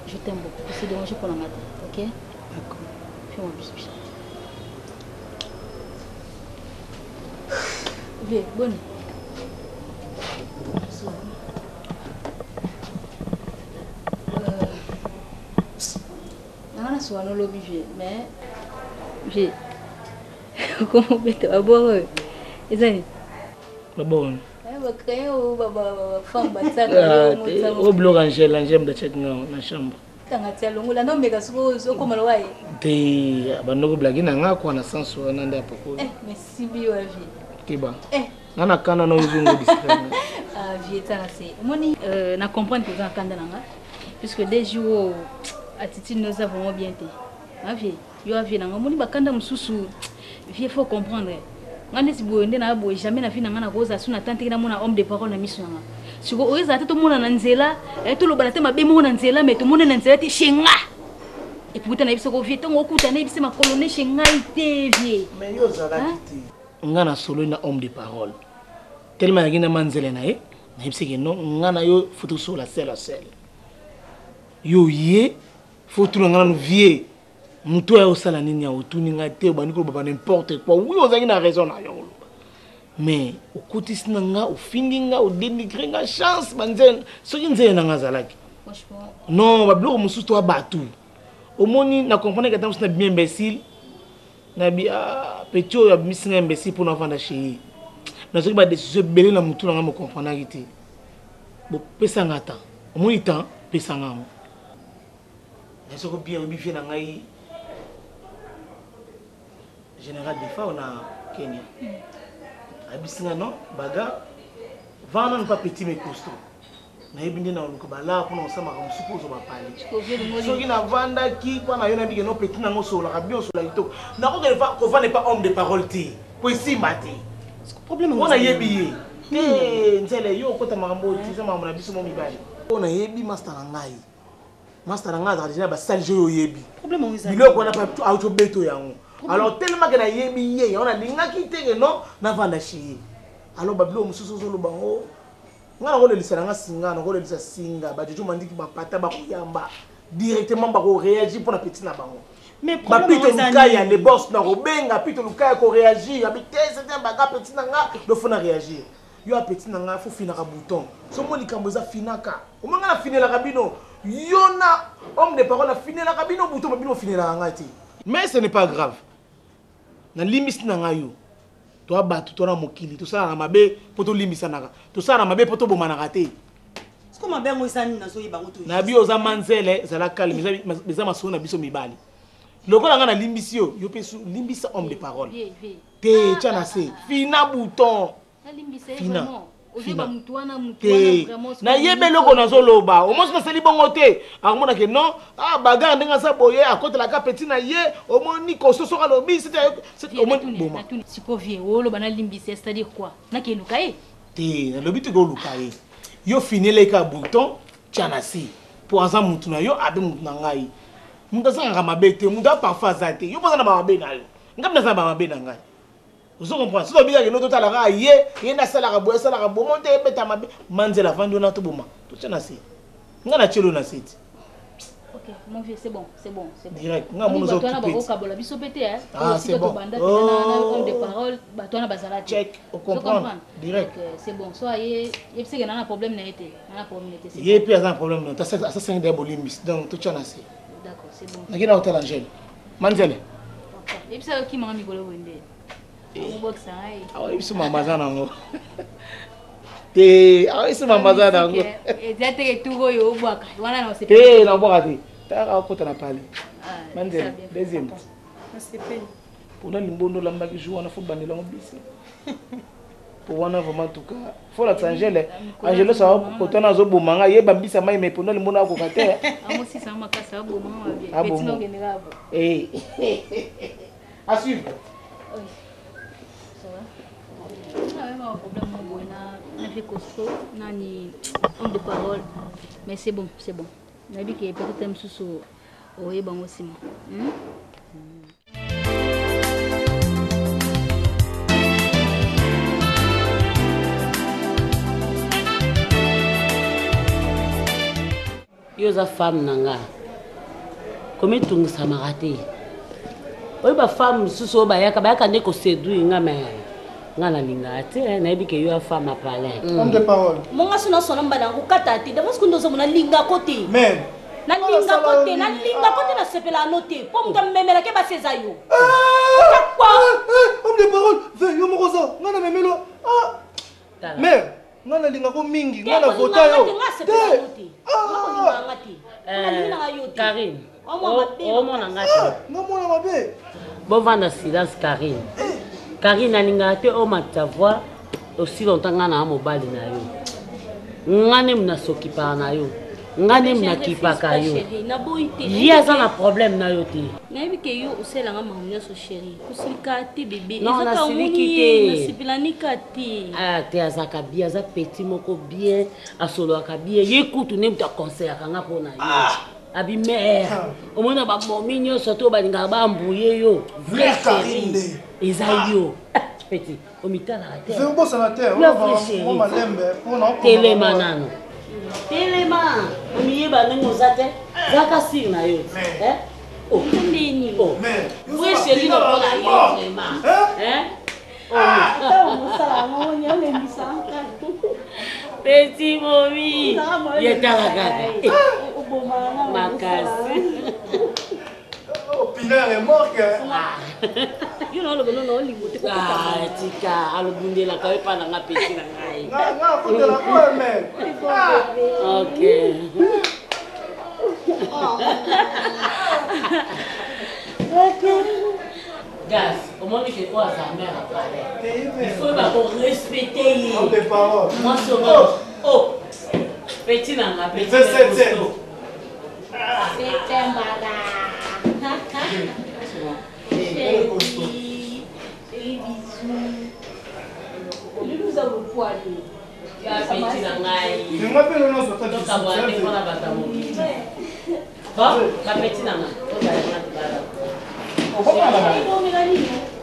Je t'aime beaucoup. Ko se déranger pour la matin, OK? D'accord. Fais-moi bisou. Viens, bonne. Nanga na soa lobi vieux, mais vieux. Comment bête ba boire? Ezani. Ba boire. Eh ba créer ou ba ba ba femme ba tsaka. O blog Angèle, Angèle da check na na chambre. Tanga tia longola no meka soko soko malwa ye. Te ba ndoko blagi na nga kwa na sens wana nda poko. Eh mais sibi wa vieux. Kiba. Eh. Nga na kanda na uzungu distraire. Ah vieux tanga c'est. Moni na comprendre que za kanda na nga. Puisque des jours attitude nous a vraiment bien été. Ma vie, yo a vie na nga moni bakanda mususu. Vieux faut comprendre. Nga neti boye nde na boye jamais na vie na nga na koza su na tante na mona homme de parole na miso na nga. Siko oyeza te tomona na nzela, eh toloba na te mabe moko na nzela mais tomona na nzela te chez nga. Et puis na biso ko vie tongo okuta na biso makolone chez ngai te vie. Mais yo zalaki te. Nga na solo na homme de parole. Tellement yaki na manzela na ye. Nayebisi ke non, nga na yo faut tosola seul à seul. Yo ye faut tuna nga nanu vie. Moto oyo osala nini ya otuni nga te obandi koloba ba n'importe quoi. Oui, ozalaki na raison na yo koloba. Mais okotisi na nga, ofingi nga, odenigre nga chance ba nzele. Soki nzele na nga azalaki. Non, ba biloko mosusu to bato. Omoni na comprendre que ata mosusu na bimi imbécile. Na bi ah petit oyo abimisi nga imbécile mpo navanda chez ye. Nazwaki ba décision ebele na motu na nga mo comprendaki te. Bopesa nga temps. Omoni temps, pesa nga yango. Mais soko bien oyebi vie na ngai général Defao na Kenya. Ayebisi nga non, baga vanda nanu pa petit mais costaud. Nayebi nde na oluka balaa mpona kosala makambo mosusu mpo ozwa bapale. Soki navandaki mpo na yo nayebi ke non petit na nga osololaka bien osola kitoko. Nakokende kovanda epa homme de parole te mpo esimba te. Mpo nayebi ye te nzele yo okota makambo oyo te eza makambo na biso mo mibali. Mpo nayebi masta na ngai. Masta na ngai azalaka deja na basali oyo oyebi. Biloko wana mpe auti obeto yango. Alors tellement ke nayebi ye yango nalingaki te ke non navanda chez ye. Alors babiloko mosusu ozoloba yango ngai nakolelisa na ngai singa nakolelisa singa bajojo mandiki bapata bakoyamba directement bakoreagir mpo na petit na bango. Bapito Lukaya le boss nakobenga Pito Lukaya koreagir abi te c'est un baga petit na nga donc faut na réagir. Yo apeti na ngai fo finaka bouton so mo likambo eza finaka omoi ngai nafinelaka bino yo na homme de parole nafinelaka bino bouton ma bino ofinelaka ngai te mais ce n'est pas grave nalimbisi na ngai yo toa bato toa na mokili tosalaka mabe mpo tolimbisanaka tosalaka mabe mpo tobomanaka te nabi oza manzele zala calme eza masolo na biso mibali lokola ngai nalimbisi yo yo mpe limbisa homme de parole te tya na se fina bouton fina fina te nayebi eloko nazoloba omosi nasali bongo te akomona ke non ah bagarre ndenge aza boye akotelaka peti na ye omoni koso soki alobi omoni boma siko vie oloba nalimbisa c'est à dire quoi nakeluka ye te nalobi te koluka ye yo fineleka bouton tya na se mpo aza mutu na yo abe mutu na ngai mutu azangaka mabe te mutu aparfait aza te yo mpo aza na bamabe na yo ngai mpe naza na bamabe na ngai ozo comprendre soki obikaki no totalaka ye ye nde asalaka boye asalaka boye mo te ebeta mabe manzela avandi wana toboma totya na se ngai na tyelo na se ti Ok, mon vieux, c'est bon, c'est bon, c'est bon. Direct. Nga mono zo occupé. Bato biso pete hein. Ah, c'est bon. Banda oh. homme de parole, bato wana bazala. Check, on comprend. Direct. Donc, c'est bon. So aye, yebise que nana problème na été. Nana problème na été. Ye pe aza problème na. Ta ça c'est un bolimbis. Donc to tya na se. D'accord, c'est bon. Nakina hôtel Angèle. Manzele. Yebisa yo kimanga mikolo boye nde. Obokisa ngai. Awa yebiso mama aza nango. Te, awa yebiso mama aza nango. Eza te tour oyo obwaka. Wana na osepeli. Te, na obwaka te. Taka okota na palais. Manzele, deuxième. Nasepeli. Pona limbondo olambaki jour wana fo bandela yango bisi. Po wana vraiment en tout cas faut la Angèle. Angèle ça kotana azoboma nga yeba mbisa mai mais pona limbondo akoka te. Amosisa makasi aboma nga bien. Petit no kendeka abo. Eh. À suivre. Oui. Ça va? Ah, un problème mon na na fait costaud nani homme de parole mais c'est bon c'est bon nayebi ke peut-être mosusu oyeba yango nsima hmm? Yo oza femme na nga komitungisamaka te oyo ba femme mosusu oyo bayaka bayaka nde koseduire nga me nga nalingaka te nayebi ke yo ya femme apalin homme de parole monga so nasona mbala yango kata te d'avance kundi ozomona nalingako te nalingako te nalingako te nasepelaka no te mpo moto amemelake basi eza yo homme de parole ve yo moko oza nga namemelo mare nga nalingako mingi nga na vota yo te Karine omona nga te nga mwana mabe bovanda silence Karine Karine alingaka te omata voix aussi longtemps nga na mobali na yo nga nde nasokipaka na yo nga nde nakipaka yo ye aza na problème na yo te nayebi ke yo osalelanga makambo nyonso chéri kosilika te bebe non nasiliki te nasepelanika te ah te azalaka bien aza petit moko bien asololaka bien ye kutu nde moto aconseillaka nga mpo na ye abi mare omona bamomi nyonso to balingaka baambuye yo vrai chéri eza yo petit. Omitalaka te. Ve obosana te, Yo oloba vrai chéri. mwa malembe mpo na okoma Telema mwa- nano. Telema. Omiyeba ndenge oza te. Zaka sire na yo. Eh? Oh. Ndeni. Oh. Vrai chéri lokola yo vraiment. Hein? Petit momi. Ye tala kaka. Eh, Makasi. Pina remorque. Yo na oloba nono olingo te. Ah, tika alobundelaka yo epa na nga peti na ngai. Nga akotela oyo me. Ok. Gaz, omoni ke oyo aza mère ya palais. Il faut ba ko respecter ye. Homme de parole. Mwasi oyo. Oh. Petit na nga, petit. Fait septième. Septième baga. Chérie, chérie bisous. Lulu oza bokwani. Ya petit na ngai. Nga mpe nyonso ata Tokabwana te mpona bato ya mokili. Bon, ba petit na nga. Tozala nga tobala.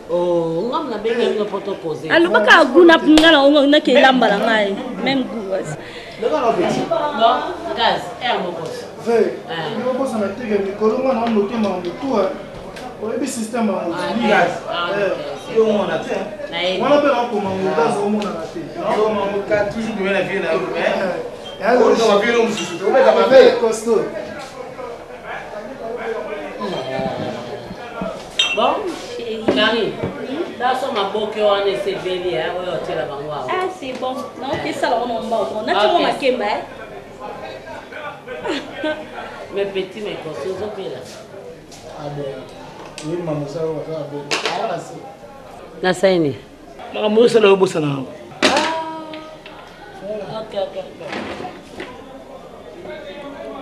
Oh, nga mna benga bino mpo tokoze. Alobaka goût na nga na nake elamba na ngai même goût wasi. Bon, gaz, air mokoso. Ve, yo obosana te ke mikolo nga na motema ya motu oyebi système ya motu. Yo omona te. Wana mpe nakoma ngo gaz omonana te. Yo omona toujours pembeni na vie na yo mais oyo na vie no mosusu te obeta mabe. Costaud. Bon, Karine, taso maboke wana esepeli oyo otiela bango awa. Ah c'est bon. Naokesala wana mbao. Natingo makemba eh. Mais petit mais costaud ozopela. Ah bon. Oui, maman, ça va, ça va. Ah, c'est. Nasali nini? Makambo osala obosana yango. Ok, ok, ok.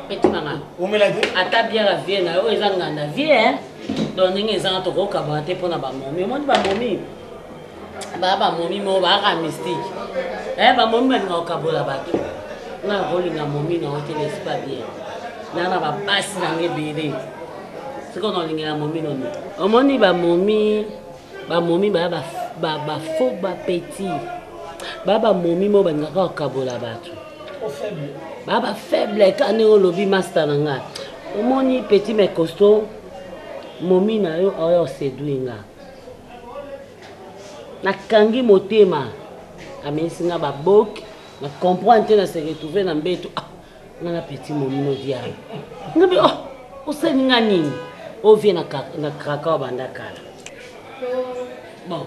Petit na nga. Omela te? Ata bière ya vie na yo oyo eza nganda vie hein. Donc ndenge ezanga tokokabana te mpona bamomi. Omoni bamomi baa bamomi moko baaka mystique. Eh bamomi balinga kokabola bato. Nga nakolinga momi na yo te n'est-ce pas bien. Nga na babasi na nga ebele. Sikoyo nalingela momi noni. Omoni bamomi bamomi baya bafaux bapetit. Baya bamomi moko balingaka kokabola bato. Baya bafaible ka ndenge olobi master na nga. Omoni petit mais costaud momi na yo aoya oseduire nga. Nakangi motema amemisi nga baboke na comprendre te na se retrouver na mbeto. Ah, nga na petit momi no diable. Nga be oh osali nga nini? Ovie na na kraka wa banda kala. Bon.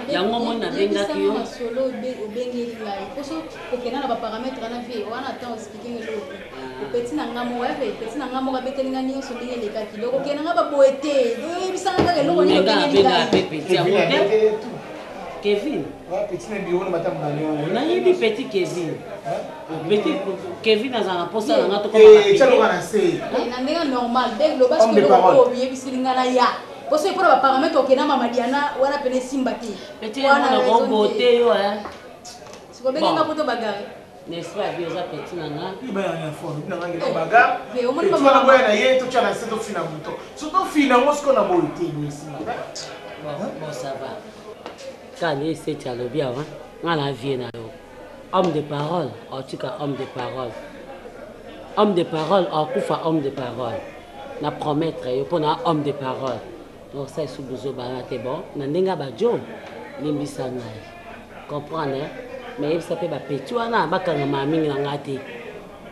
Yango omoni nabengaki yo. Masolo obengeli ngai poso okenda na baparametre wana vie wana ata oexplike ngai eloko te. Opeti na nga moko yape peti na nga moko abeteli nga nyonso ndenge elekaki donc okenda nga baboye te oyebisanga kaka eloko nini Nga obengeli abenga ngai. pe petit yango te. Kevin. Petit na bureau na matambo na yo. Nayebi petit Kevin. Petit Kevin azala na posa na nga tokoma Eh, tia loka na se. Na ndenge normal be loba Homme soki de eloko parole. oyo oyebisili nga na ya poso mpona baparametre okenda mama Diana wana pene esimba te. Petit yango na kobote yo hein. Sikobengi nga poto bagare. N'est-ce pas bien oza petit na nga. Iba ya na fond, na nga ngelo baga. Ve omoni Et ba tu wana mama- boya na ye totia na se tofina buto. So tofina yango sikoyo na boye te boye esimba. Bon, bon ça va. Kaka nde seti alobi awa nga na vie na yo. Homme de parole, otika homme de parole. Homme de parole, akufa homme de parole. Na promettre yo mpona homme de parole. Donc ça esu buzoba na te bon na ndenge ya bajo limbisa ngai. Comprendre hein? Mais yebisa mpe bapeti wana bakangama mingi na ngai te.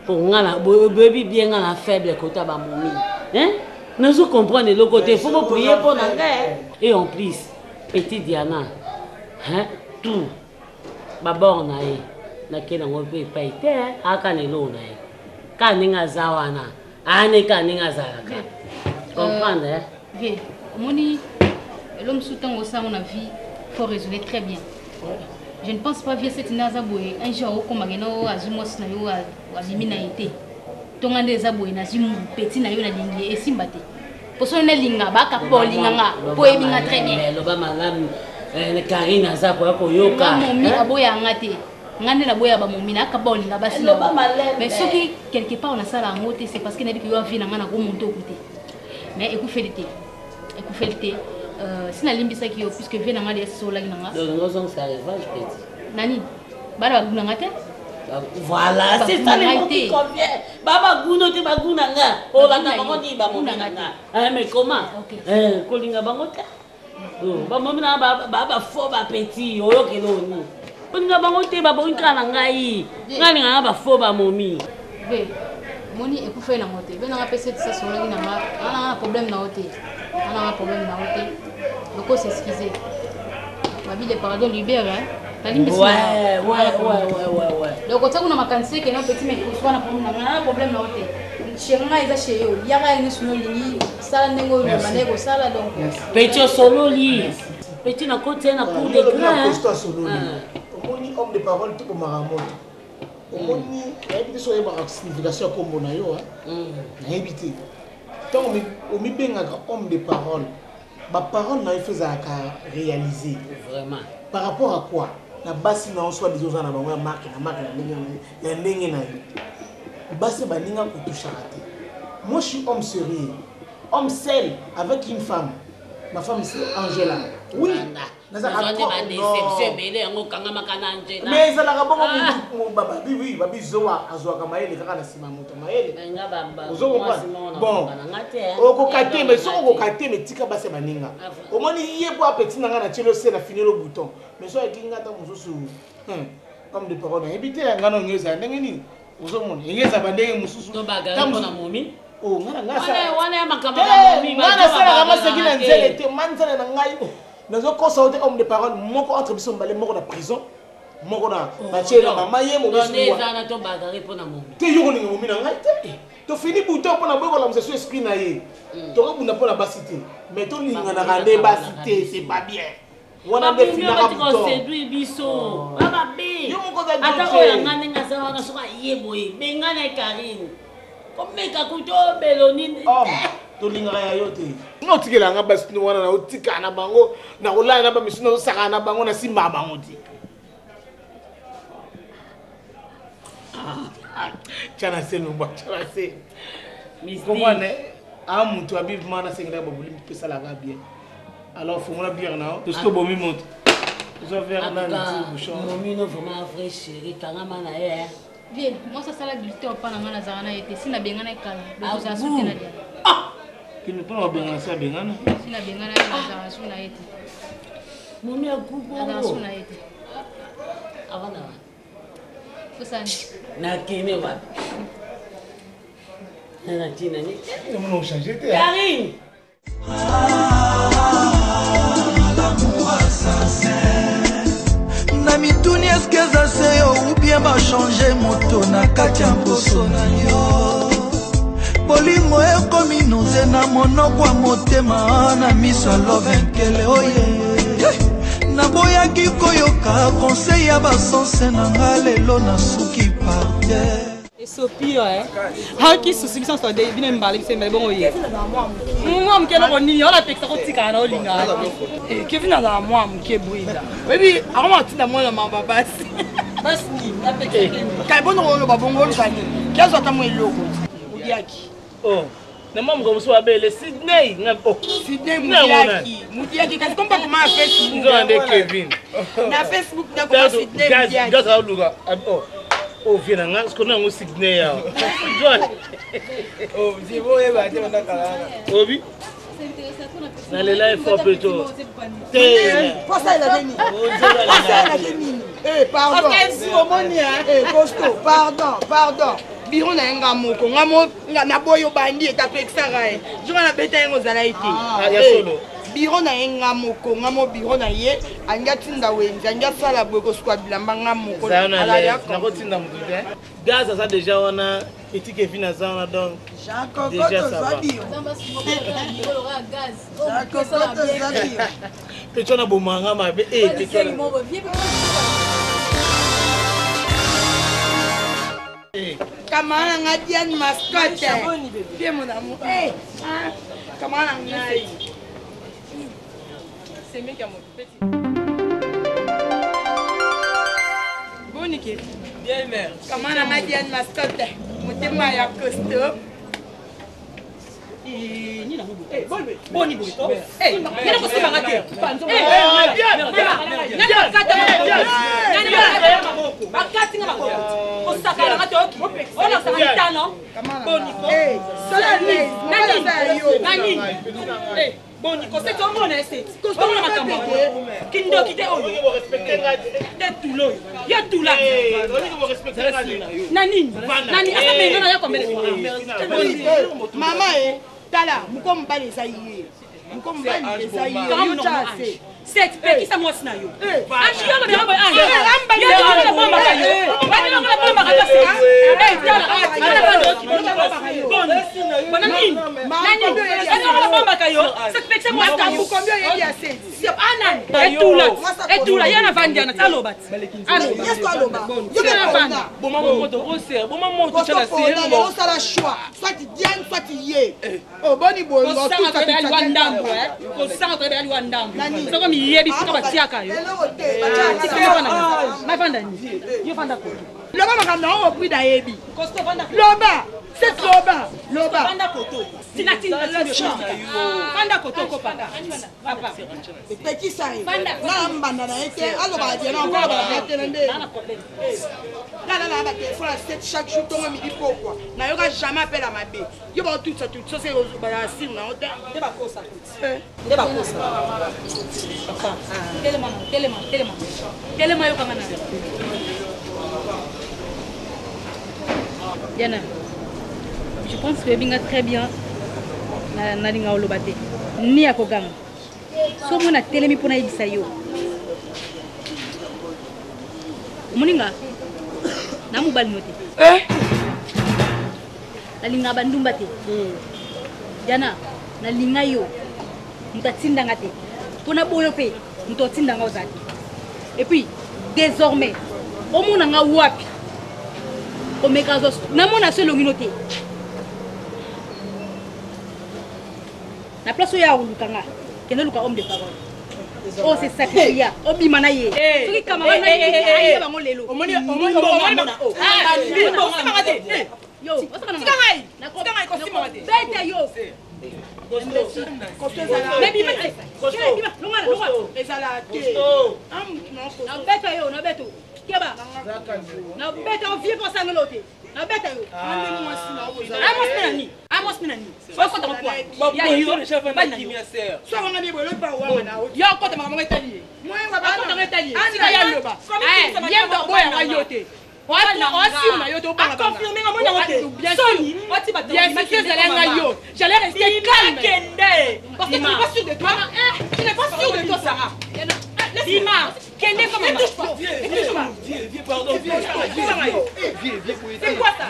Po nga na boyebi bien nga na faible kota bamomi. Hein? Nazo comprendre eloko te, faut boprier mpo na ngai. Et en plus, petit Diana, hein? Tout babord na ye nakei nango mpe epai te aka na eloko na ye kaka ndenge aza wana ane kaka ndenge azalaka comprendre hein? Vie, omoni elo mosusu ntango osango na vie faut raisonner très bien. Je ne pense pas vie seti nde aza boye un jour akokomaka ena oyo azwi mwasi na yo abimi na ye te. Tonga nde eza boye nazwi petit na yo nalingi ye esimba te. Poso nalinga baka po olinga nga po oyebi nga très bien. Mais loba malamu Karine aza koya koyoka. Nga momi Hein? aboya nga te. Nga nde naboya ba momi na akaba olinga basi na Loba bango. malembe. Mais soki quelque part nasala yango te c'est parce que nayebi ke yo avie na nga nakomonte oku te. Mais ekufeli te. Ekufeli te. Si nalimbisaki yo puisque vie na nga deja solaki na nga. Donc ozongisa revanche petit. Nani? Bana baguna nga te? Voilà, c'est ça le mot qui convient. Baba guno te baguna nga. Olanda bango ni ba momi na nga. Eh mais comment? Eh kolinga bango te. Oh, ba momi na ba ba ba faux ba petit oyokelo ni. Kolinga bango te ba bongi kaka na ngai. Ngai linga ba faux ba momi. Ve moni ekufeli nango te. Ve nanga pese tisa solaki na nga. Ana na problème na yo te. Ana na problème na yo te. Loko s'excuser. Babi le pardon libère hein. Nalimbisi Ouais, ouais, ouais, ouais, ouais, ouais. Donc otia kuna makanisi eke na petit mais koswa na problème na nga na problème na yo te. Chez nga eza chez yo. Yaka ya nyonso olingi sala ndenge oyo Merci. bandaki kosala donc. Petit osololi. Petit na koti ye na cour de na grand. costo asololi. Omoni homme de parole to bomaka moto. Omoni nayebi te soki oyebaka signification ya kombo na yo hein. Nayebi te. Ntango omibengaka homme de parole, ba parole na yo faut ezalaka réaliser. Vraiment. Par rapport à quoi? Na basi na yo soit disant oza na bango ya marque na marque na ndenge ya ndenge na yo. Basi baninga kotushaka te. Moi je suis homme sérieux. Homme seul avec une femme. Ma femme c'est Angela. Oui. Nazalaka Nazwa nde trop- ba déception ebele yango okangamaka na Angela. Mais ezalaka bongo mutu babi oui babi zowa azwaka mayele kaka na nsima ya moto mayele. Nga ba ba Ozo mwasi comprendre? moko na Bon. koka na nga te, hein. Okoka te mais soki Nga te. okoka te mais tika basi ya baninga. Omoni ye po apeti na nga na tieli ose na fineli bouton. Mais soki ayeki nga ata mosusu homme de parole nayebi te nga na ongi ezala ndenge nini ozomona enge ezala bandenge mosusu. To bagare Ta mpo mosusu- na momi. Oh, nga na nga Wana asala- wana ya makambo Te, ya momi. nga bato nasalaka babagaraka maseki na te. nzele te ma nzele na ngai nazokosa yo te homme de parole moko entre biso mibale moko na prison moko na batie na mama ye Donc nde mobesuwa eza na to bagare mpo na momi. te yo kolinga momi na ngai te tofini bouton mpo na boye kolamusa so esprit na ye tokobunda mpo na basi te mais tolinganaka nde basi te c'est pas bien wana nde Bamomi finaka batika bouton koseduire biso. Bababe. Yo moko oza Ata doute. oyo ya nga ndenge aza wana soki aye boye benga na ye Karine. Komeka kutu obelo nini. Homme, tolingaka ya yo te nga otikela nga basi wana na otikala na bango na kolala na bamisu nazosakana na bango nasimbaka bango te tya na se longwa tya na se comprendre a moto abivement nasengelaka baboli mpe esalaka bien alors fongola bière na yo tosi tobomi moto ozwa verre nani ti bouchon Momi no vraiment vrai chéri kangama na ye. hein. Vie, mwasi asala bulletin opa na nga nazalaka na ye te. Si nabengana ye kala. Donc Ah, ozala su te na bon? Diana. kende mpona babengana se abengana Si nabengana ye nazalaka su na ye te. Momi akuku. Nazalaka su na ye te. Avanda wana. Osani. Nakende wapi? Na ntina nini? omona ochange te Karine. Na mituni eske eza se yo ou bien bachange moto na kati ya mposo na yo bolingo ekomi noze na monoko ya motema na miso ya lovenkele oye naboyaki koyoka conseil ya basense na nga lelo nasuki par terre esopi yo eh. Aoki susi biso nyonso de bino mibale biso mibale bongo ye mwa moke eloko nini wana apekisa kotikala na olingaka Kevin azala mwa moke brida oyebi akoma atinda mwana mama basi basi nini apekisa kai bono oloba bongo oluka nini kiazwa ata mwa eloko modiaki Oh, na mwa mokambo mosusu abele Sydney nga oh. Sydney mudiaki mudiaki kasi komba koma ya Facebook Nzoka nde Kevin. na Facebook nakoma Sydney mudiaki Gaz aluka oh. Oh, vie na nga sikoyo nango Sydney awa. Oh, oyeba te banda kala wana. Obi nalela ye fort plutôt. Te. posalela nini posalela te nini Eh, pardon Ok, zu omoni, hein. Eh, costaud pardon pardon biro na ye nga moko nga mo nga naboyi obandi etapekisaka ye jour nabeta ye ngo ozala ye te Ah, ya Eh, solo. biro na ye nga moko nga mo biro na ye alingi atinda wenze alingi asala boye kosuka bilamba nga moko Zala na Alali l'aise. ako. Nakotinda motu te. Gaz aza déjà wana petit Kevin aza wana donc déjà ça va. Petit wana bomanga mabe eh petit wana. Kamara na nga Diane mascotte bien mon amour Eh, ah, kamara na ngai semeki ya moto peti boni ke Bien mère. kamara na nga Diane mascotte motema ya costaud Boni boye ko nani kosimbanga te nani bakata bakati nga maboko osakana nga te oki olakisaka mitano boni ko nani nani boni ko seti omona ye seti omona makambo kindoki te oyo te tula oyo ye tula na nini nani asa menga na yo kombele mama e tala moko mobali eza ye moko mobali eza ye yo tya se seti pekisa mwasi na yo ange yo lobela boye ange yo lobela bombaka yo bani longola bombaka yo seti eh tala ala bandoki boni bona nini nani bani longola bombaka yo seti pekisa mwasi na yo combien oyebi ya seti anani etula etula ye na vandi ana aloba ti yesu aloba yo mpe pona boma moto ose boma moto tya na se osala choix soit Diane soit ye oboni boye kosanga toyebela liwa ndambo kosanga toyebela liwa ndambo soko miyebi sika batiaka yo mavanda ni yo vanda koto loba makambo na oyo prida ayebi loba set loba loba vanda koto tina tina vanda koto kopaka papa epekisa ye nga mbanda na ye te alobaka diana alobaka te na nde nga nalaa batelefone ya 7 chaque jour ntongo midi pokwa nayoka jamais appel ya mabe yo baotutisa tutisa se bazala sire na yo te nde bakosa nde bakosa papa telema telema telema telema yokanga na Diana je pense que oyebi nga très bien nalinga oloba te ni ya koganga so omoni atelemi mpo nayebisa yo omoni nga na mobali no te eh? nalingaka bandumba te Diana nalinga yo moto atindanga te mpo na boyo mpe moto atindanga oza te et puis désormais omona nga wapi komeka azwa namona so elongi no te na place oyo ya koluka nga kende luka homme de parole oyo se sacrifia obima na ye soki camarade na ye aye bango lelo yo beta yo nabeta yo nabeta keba nabeta yo vie mpo sangelo te nabeta yo amwasi mpe na nini amwasi mpe na nini okota mokwa ya yo bali na yo yo okota makambo etali ye akota ngo etali ye tika ye aloba ye moto aboyanga yo te osur na yo te obangaconfirme nga mona te soni bien sûr ezala nga yo j'allais rester calme parce que tu n'es pas sûr de toi tu n'es pas sûr de toi Sarah Ima kende comme maman touche pas touche pas viens pardon viens viens viens c'est quoi ça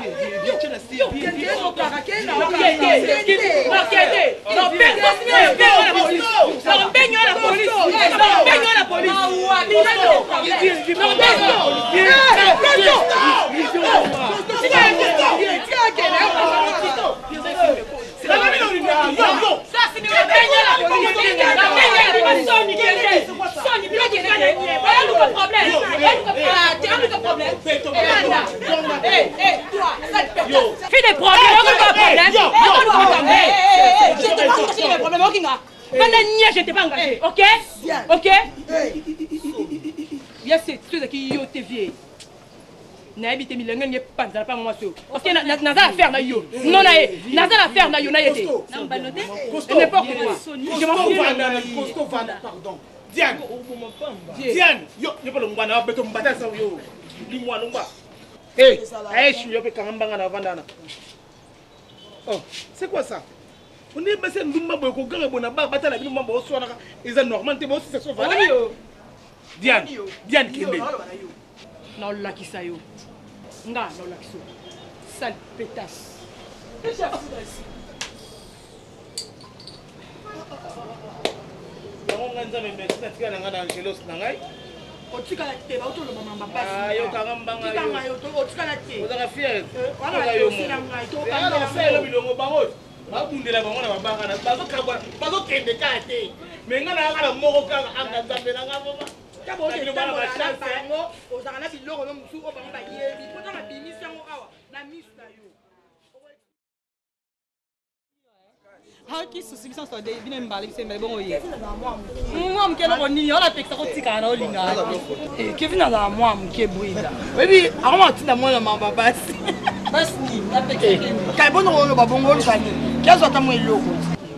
Fais des problèmes, problème, Banda nia, je t'ai pas engagé, ok? Ok? Yes, c'est ceux qui yo te vie. nayebi te milenge ndenge epanzana mpa mwasi oyo parce que naza affaire na yo non na ye naza na affaire na yo na ye te n'importe quoi je m'en fous pardon Diane Diane yo yo mpe longwa na beto mbata sa yo limwa longwa eh eh yo mpe kanga mbanga na vanda na oh c'est quoi ça on est basi ndumba boye koganga boye na bar batala bino mamba oswanaka eza normal te bosisa so vala Diane Diane kende naolakisa yo nga naolakisa yo sale pétasse yango ngai nzambe merci natikala na ngai na angelos na ngai otikala te bauti oloba mamba mpasiayokanga mbanga yo otikala te ozaka fiere yo bilongo bango babundela bango na mabanga na bazokabwana bazokende kaka te me ngai nayaka na moko kaka anga nzambe na ngai moma bango ozalaka na biloko no mosusu oyo bango bayebi mpo ntango abimisi yango awa na miso na yo. Aoki susi biso nyonso de bino mibale biso mibale bongo ye. Mwa moke eloko nini wana apekisa kotikala na olinga. Kevin azala mwa moke brida. Oyebi akoma atinda mwana mama basi. Basi nini apekisa. Kai bono oloba bongo oluka nini? Kiazwa ata mwa eloko.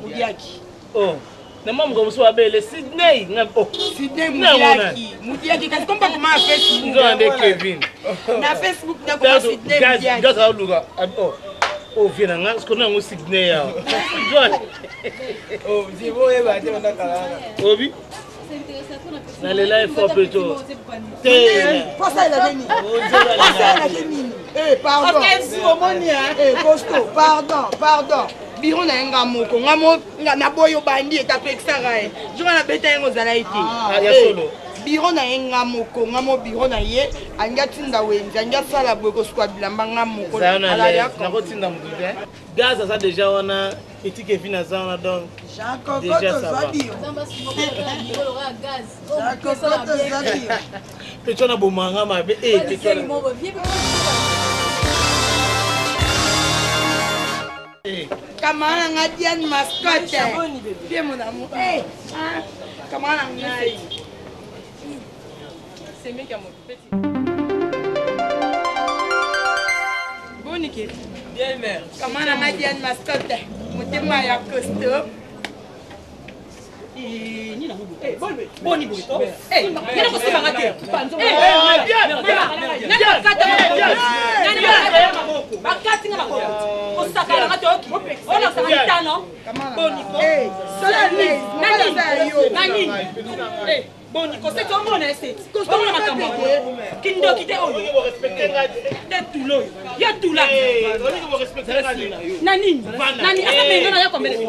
Obiaki. Oh. Na mwa mokambo mosusu babele Sydney. Nga oh. Sydney Mudiaki. Mudiaki kasi komba koma na Facebook. Nzo nde Kevin. Na Facebook na koma Sydney Mudiaki. Gaza aluka. Oh. Oh vie na nga sikoyo nango Sydney awa. Oh, zibo oyeba te banda kala. Obi? nalela ye fort plutôt te posa elake nini posa elake nini eh pardon omoni eh costaud pardon pardon biro na ye nga moko nga mo naboyi obandi etapekisaka ye jour wana beta ye ngo ozala ye te biro na ye nga moko nga mo biro na ye alingi atinda wenze alingi asala boye kosuka bilamba nga moko nakotinda motu te gaz aza deja wana petit Kevin aza wana donc déjà ça va petit wana bomanga mabe eh petit wana Kamara na nga Diane mascotte. Bien mon amour. Eh, ah, kamara na ngai. C'est mieux qu'à mon petit. Boni ke. Bien mère. Kamara na nga Diane mascotte. Motema ya costaud. Boni boye to nani kosimbanga te bakati nga maboko kosakana nga te oki olakisaka mitano boniko nani boni koseti omona eseti omona makambo kindoki te oyo te tula oyo yo tula na nini nani asa mendo na yo kombele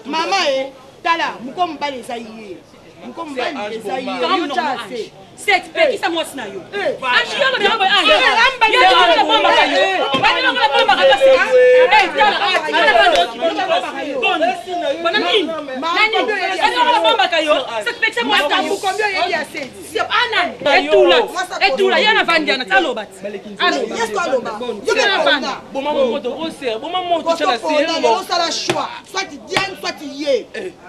mama e tala moko mobali eza ye moko mobali eza ye yo tya se set pekisa mwasi na yo ange yo lobi yango boye ange yo lobi bombaka yo bani bango na bombaka yo set eh tala ah boni bona nini nani bani bango na bombaka yo set pekisa mwasi na yo combien oyebi ya set anani etula etula ye na vandi ana aloba ti aloba yo na boma moto ose boma moto tala se osala choix soit Diane soit ye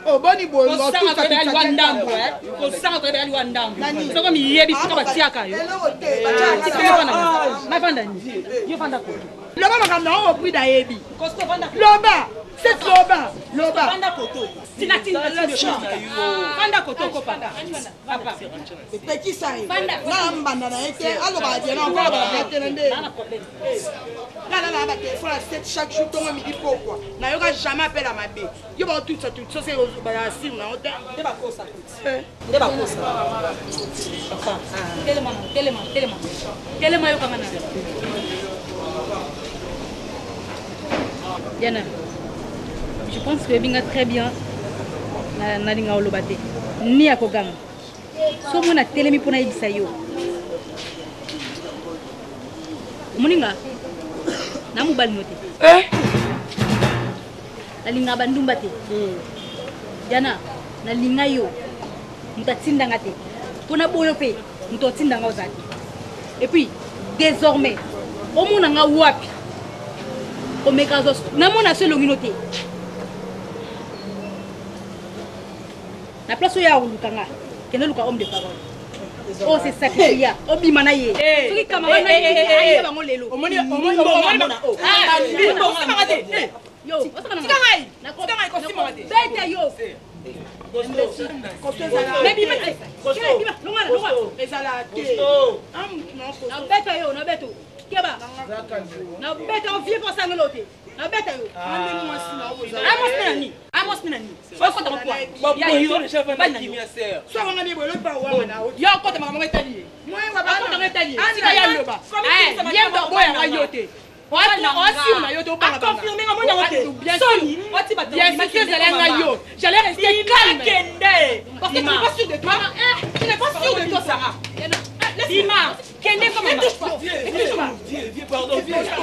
oboni boyekosanga koyebela liwa ndambo kosanga koyebela liwa ndambo soko miyebi sika batiaka yo mavanda ni yo vanda koto loba makambo na oyo oprida ayebi loba set loba loba vanda koto tina tina vanda koto okopaka papa epekisa ye nga mbanda na ye te alobaka diana alobaka te na nde nga nalala batelefone ya 7 chaque jour ntongo midi pokwa nayoka jamais appel ya mabe yo baotutisa tutisa se bazala sire na yo te nde bakosa nde bakosa papa telema telema telema telema yokanga na Diana je pense que oyebi nga très bien nalinga oloba te ni ya koganga so omoni atelemi mpo nayebisa yo omoni nga na mobali no te eh? nalingaka bandumba te Diana nalinga yo moto atindanga te mpo na boyo mpe moto atindanga oza te et puis désormais omona nga wapi omeka azwa namona so elongi no te na place oyo ya koluka nga kende luka homme de parole oyo se sacrifia obima na ye soki camarade na ye aye bango lelo yo beta yo nabeta yo nabeta keba nabeta yo vie mpo osangela te nabeta yo amosi nani amosi nani okota mokwa ya yo yo okota makambo etali ye akota etali ye tika ya loba ye moto aboyaka yo te osur na yo te oconfirme nga mona ngo te soni bien sûr ezala nga yo j'allais rester calme parce que tu n'es pas sûr de toi tu n'es pas sûr de toi Sarah Bima kende comme maman touche pas touche pas viens pardon viens viens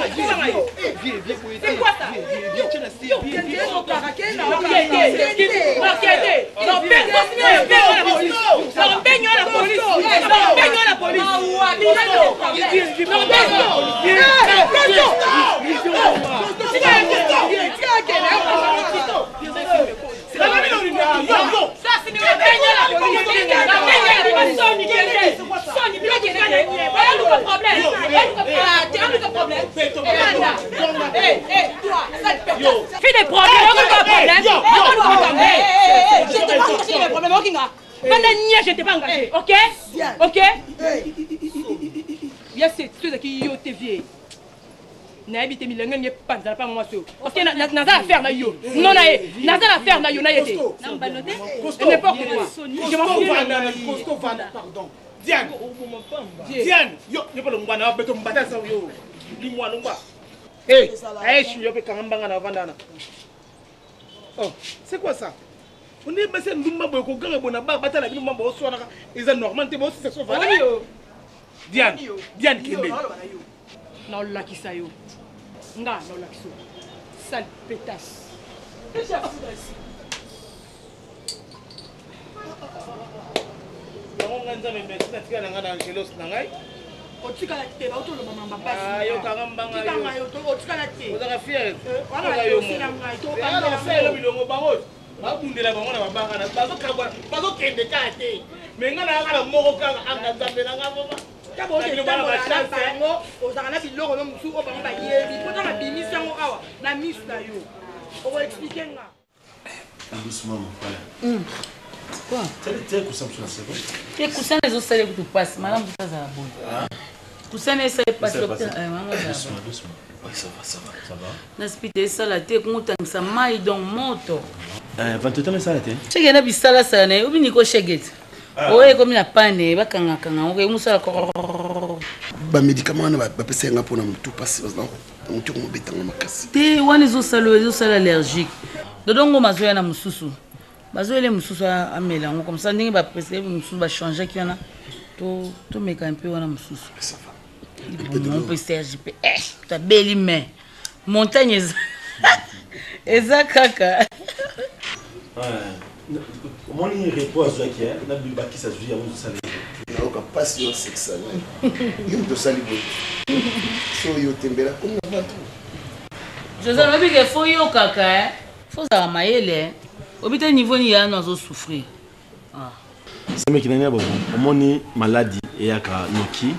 viens c'est quoi ça Oyaluka problème. Oyaluka problème. Fais des problèmes, oyaluka problème. Je t'ai pas engagé les problèmes, okinga. Banda nia, je t'ai pas engagé, ok? Ok? Yes, c'est ceux qui yo TV. Nayebi te milenge nge panzala pa mwasi oyo parce que naza affaire na yo non na ye naza na affaire na yo na ye te n'importe quoi. Je m'en fous. Costaud, vanda, pardon. Diane, Diane, yo, yo pa longwa na beto mbata sa yo. Limwa longwa. Eh, eh, yo pe kanga mbanga na vanda na. Oh, c'est quoi ça? On est basi ndumba boye koganga boye na bar batala bino mambo oswanaka eza normal te bosisa so vanda. Diane, Diane kende. Naolakisa yo nga naolakisa yo sale pétasse. Yango ngai Nzambe merci natikala na ngai na Angelos na ngai. Otikala te, baotoloba mamba mpasi. Yokanga mbanga. Tikanga yo, otikala te. Ozaka fier. Wana dossier na ngai. Tosalelo bilongo bango babundela bango na babanga na bazokabwana bazokende kaka te me ngai nayaka na moko kaka anga Nzambe na ngai mama. Ntango ozotambola na bango, ozalaka na biloko no mosusu oyo bango bayebi mpo ntango abimisi yango awa na miso na yo, okoexplike nga. Doucement, mon frère. Quoi? Tiens, coussin, c'est bon. Te kusana ezosala kutu mpasi malamu kutu azala boye. Kusana esali mpasi. Doucement, doucement. Oui, ça va, ça va, ça va. Nasipite esala te kongotangisa mai donc moto. 28 ans esala te. Shege na bisalasala na ye obi niko shege te oyo ekomi na pane bakangakanga yango mosala. Bamédicament wana bapesa yanga mpona motu mpasi, motu komobetanga makasi. Te, wana ezosala oyo ezosala allergique. Dodongo mazoya na mosusu bazoyele mosusu amela yango comme ça ndenge baprescrire mosusu bachangeaki wana tomeka mpe wana mosusu libumu mpe Serge mpe tabeli mais montagne eza eza kaka. Omoni repos azwaki na bakisi azwi yango ezosala. Nayoka mpasi yo osekisa ngai, yo moto osali boye so oyo otembela komi na bato. José alobi ke fo yokaka, fo ozala mayele, obi te niveau nini yano azosouffrir. Semeki na ngai bobo, omoni maladi eyaka noki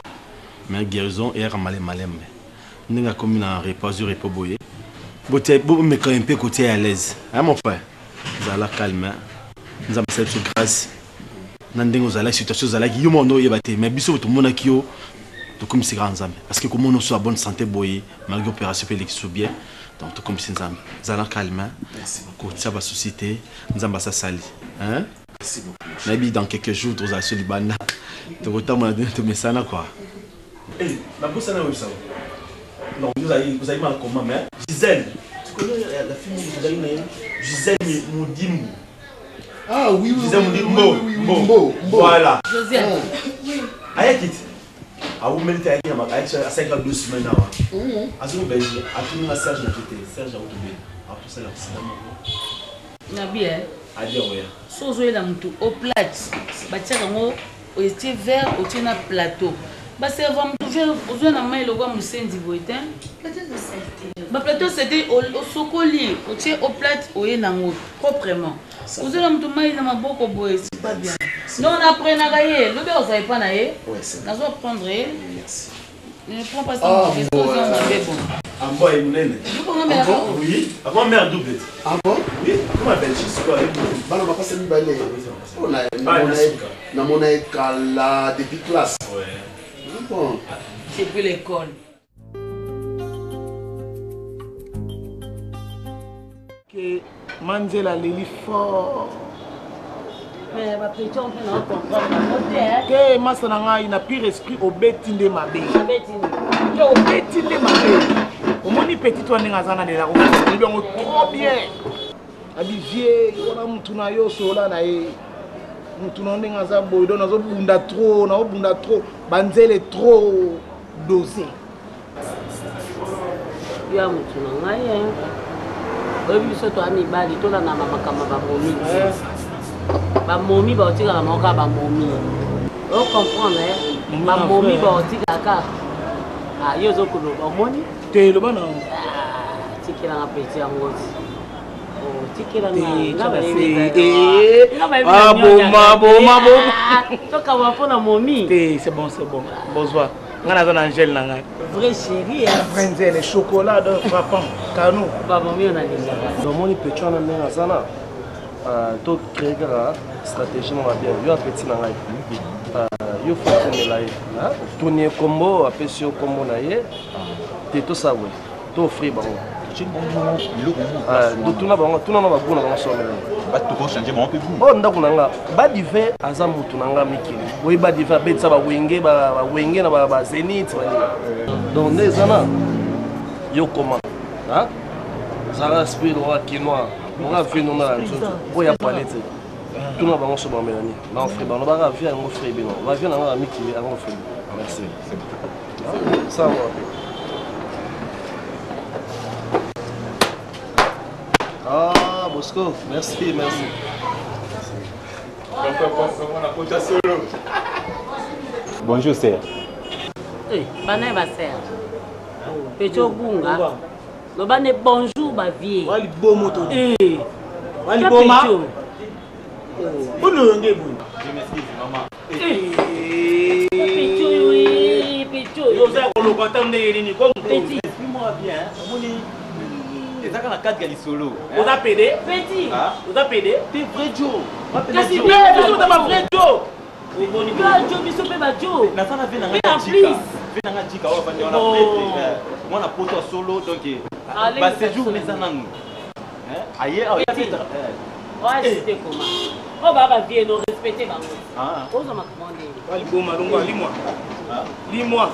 mais guérison eyaka malemalembe. Ndenge akomi na repos, azwi repos boye, bomeka mpe kotia ya l'aise, hein mon frère, zala calme. Nzambe asali biso grâce na ndenge ozalaki, situation ozalaki yo moko nde oyeba te, mais biso tomonaki yo, tokomisi kaka Nzambe parce que komona oso ya bonne santé boye malgré opération mpe eleki so bien, donc tokomisi Nzambe. Zala calme, kotia basusi te, Nzambe asasali. Nayebi dans quelques jours tozala so libanda, tokotambola ndenge tomesana quoi. Nabosana oyebisa non, ozali mal comment, mais Gisèle, tu connais la fille ozali na ye, Gisèle Modimbu? Ah oui, oui. Gisèle oui, Modimbu. Oui, oui, oui, Mbo, Mbo. Voilà. Josiane. Ayaki ti awumeli te, ayaki na ayaki asalaki 2 semaines awa, azongi Belgique, atuninga Serge na te, Serge akotobela akosala accident moko. Na bien. Adi akoya. So ozoyela motu au plate, batiaka yango, otie verre, otie na plateau, baserva motu verre, ozwa na mai lokwa mosenzi boye te. Baplateau sete osokoli, otie au plate, oye nango proprement, ozwela motu mai na maboko boye, c'est pas bien. Non, naprenaka ye lobi akozala epa na ye, nazo apprendre ye. Ne prends pas ça. Ah, mabe bon. Ambo est monene. Oui, avant mère double. Ah bon? Oui, comment Belgique quoi. Bana bapasa mibale. Namona ye kala depuis classe. Ouais. Bon. Depuis l'école. Ke Manzela aleli fort. Mais bapetits mpe na comprendre bango te. Te, masa na ngai na pire esprit, obeti nde mabe. Te, obeti nde mabe. Omoni petit wana ndenge aza na lela, oyebi yango trop bien. Abi vie wana mutu na yo sola na ye mutu na ndenge aza boye, donc nazobunda trop, naobunda trop, banzele trop dosé. Yo ya motu na ngai, oyebi biso toya mibali, tolanda makambo ya bamomi te. Bamomi baotikaka moko kaka bamomi, ocomprendre? Bamomi baotikaka. Yo ozokoloba, omoni. Te, eloba na. Tikelanga petit yango ti. Ah, boma boma boma tokaba mpo na momi te c'est bon c'est bon bozwa ngai naza na angele na ngai vrai chéri vrai nzele chocolat donc frappant kano bamomi oyo nalingaka namoni pecho wana ndenge aza na to créer kaka stratégie moko ya bien yo apeti na ngai yo fo okomela ye otuni ye kombo apesi yo kombo na ye te tosala boye to offrir bango tuna bango tuna na bagout na bango somela oyo ndako na nga badivin aza motu na nga mikili oye badivin abetisa bawenge bawenge na bazenit banini donc nde eza na yo koma zala esprit lokola kinois lokola vino na nzoto oyo ya pale te tuna bango so bamelani na ofri bango baka vie yango fri bino bavie na nga ya mikili yango ofri merci ça va. Ah, Bosco, merci, merci. Bonjour, sir. Eh, bana ba sœur. Pecho bunga. Loba ne bonjour ba vie. Wali bomo to. Eh. Wali boma. Ono nge boye. Je m'excuse, maman. Oza koloka ata ndenge nini Exprime-moi bien, omoni ezaka na cadre ya lisolo. Oza pede? Petit. Oza pede? Te vrai jo. Kasi biso oza ba vrai jo. Jo biso mpe ba jo. Naza na vie na Mpe ngai en jika. plus. Vie na ngai jika oyo avandi wana prêtre. Mwana poto ya solo donc ba séjour neza nanu. Aye awa Petit. Oasiste koma. Oyo baa ba vie no respecte bango. Ozwa makambo ndenge. Liboma longwa limwa. Limwa.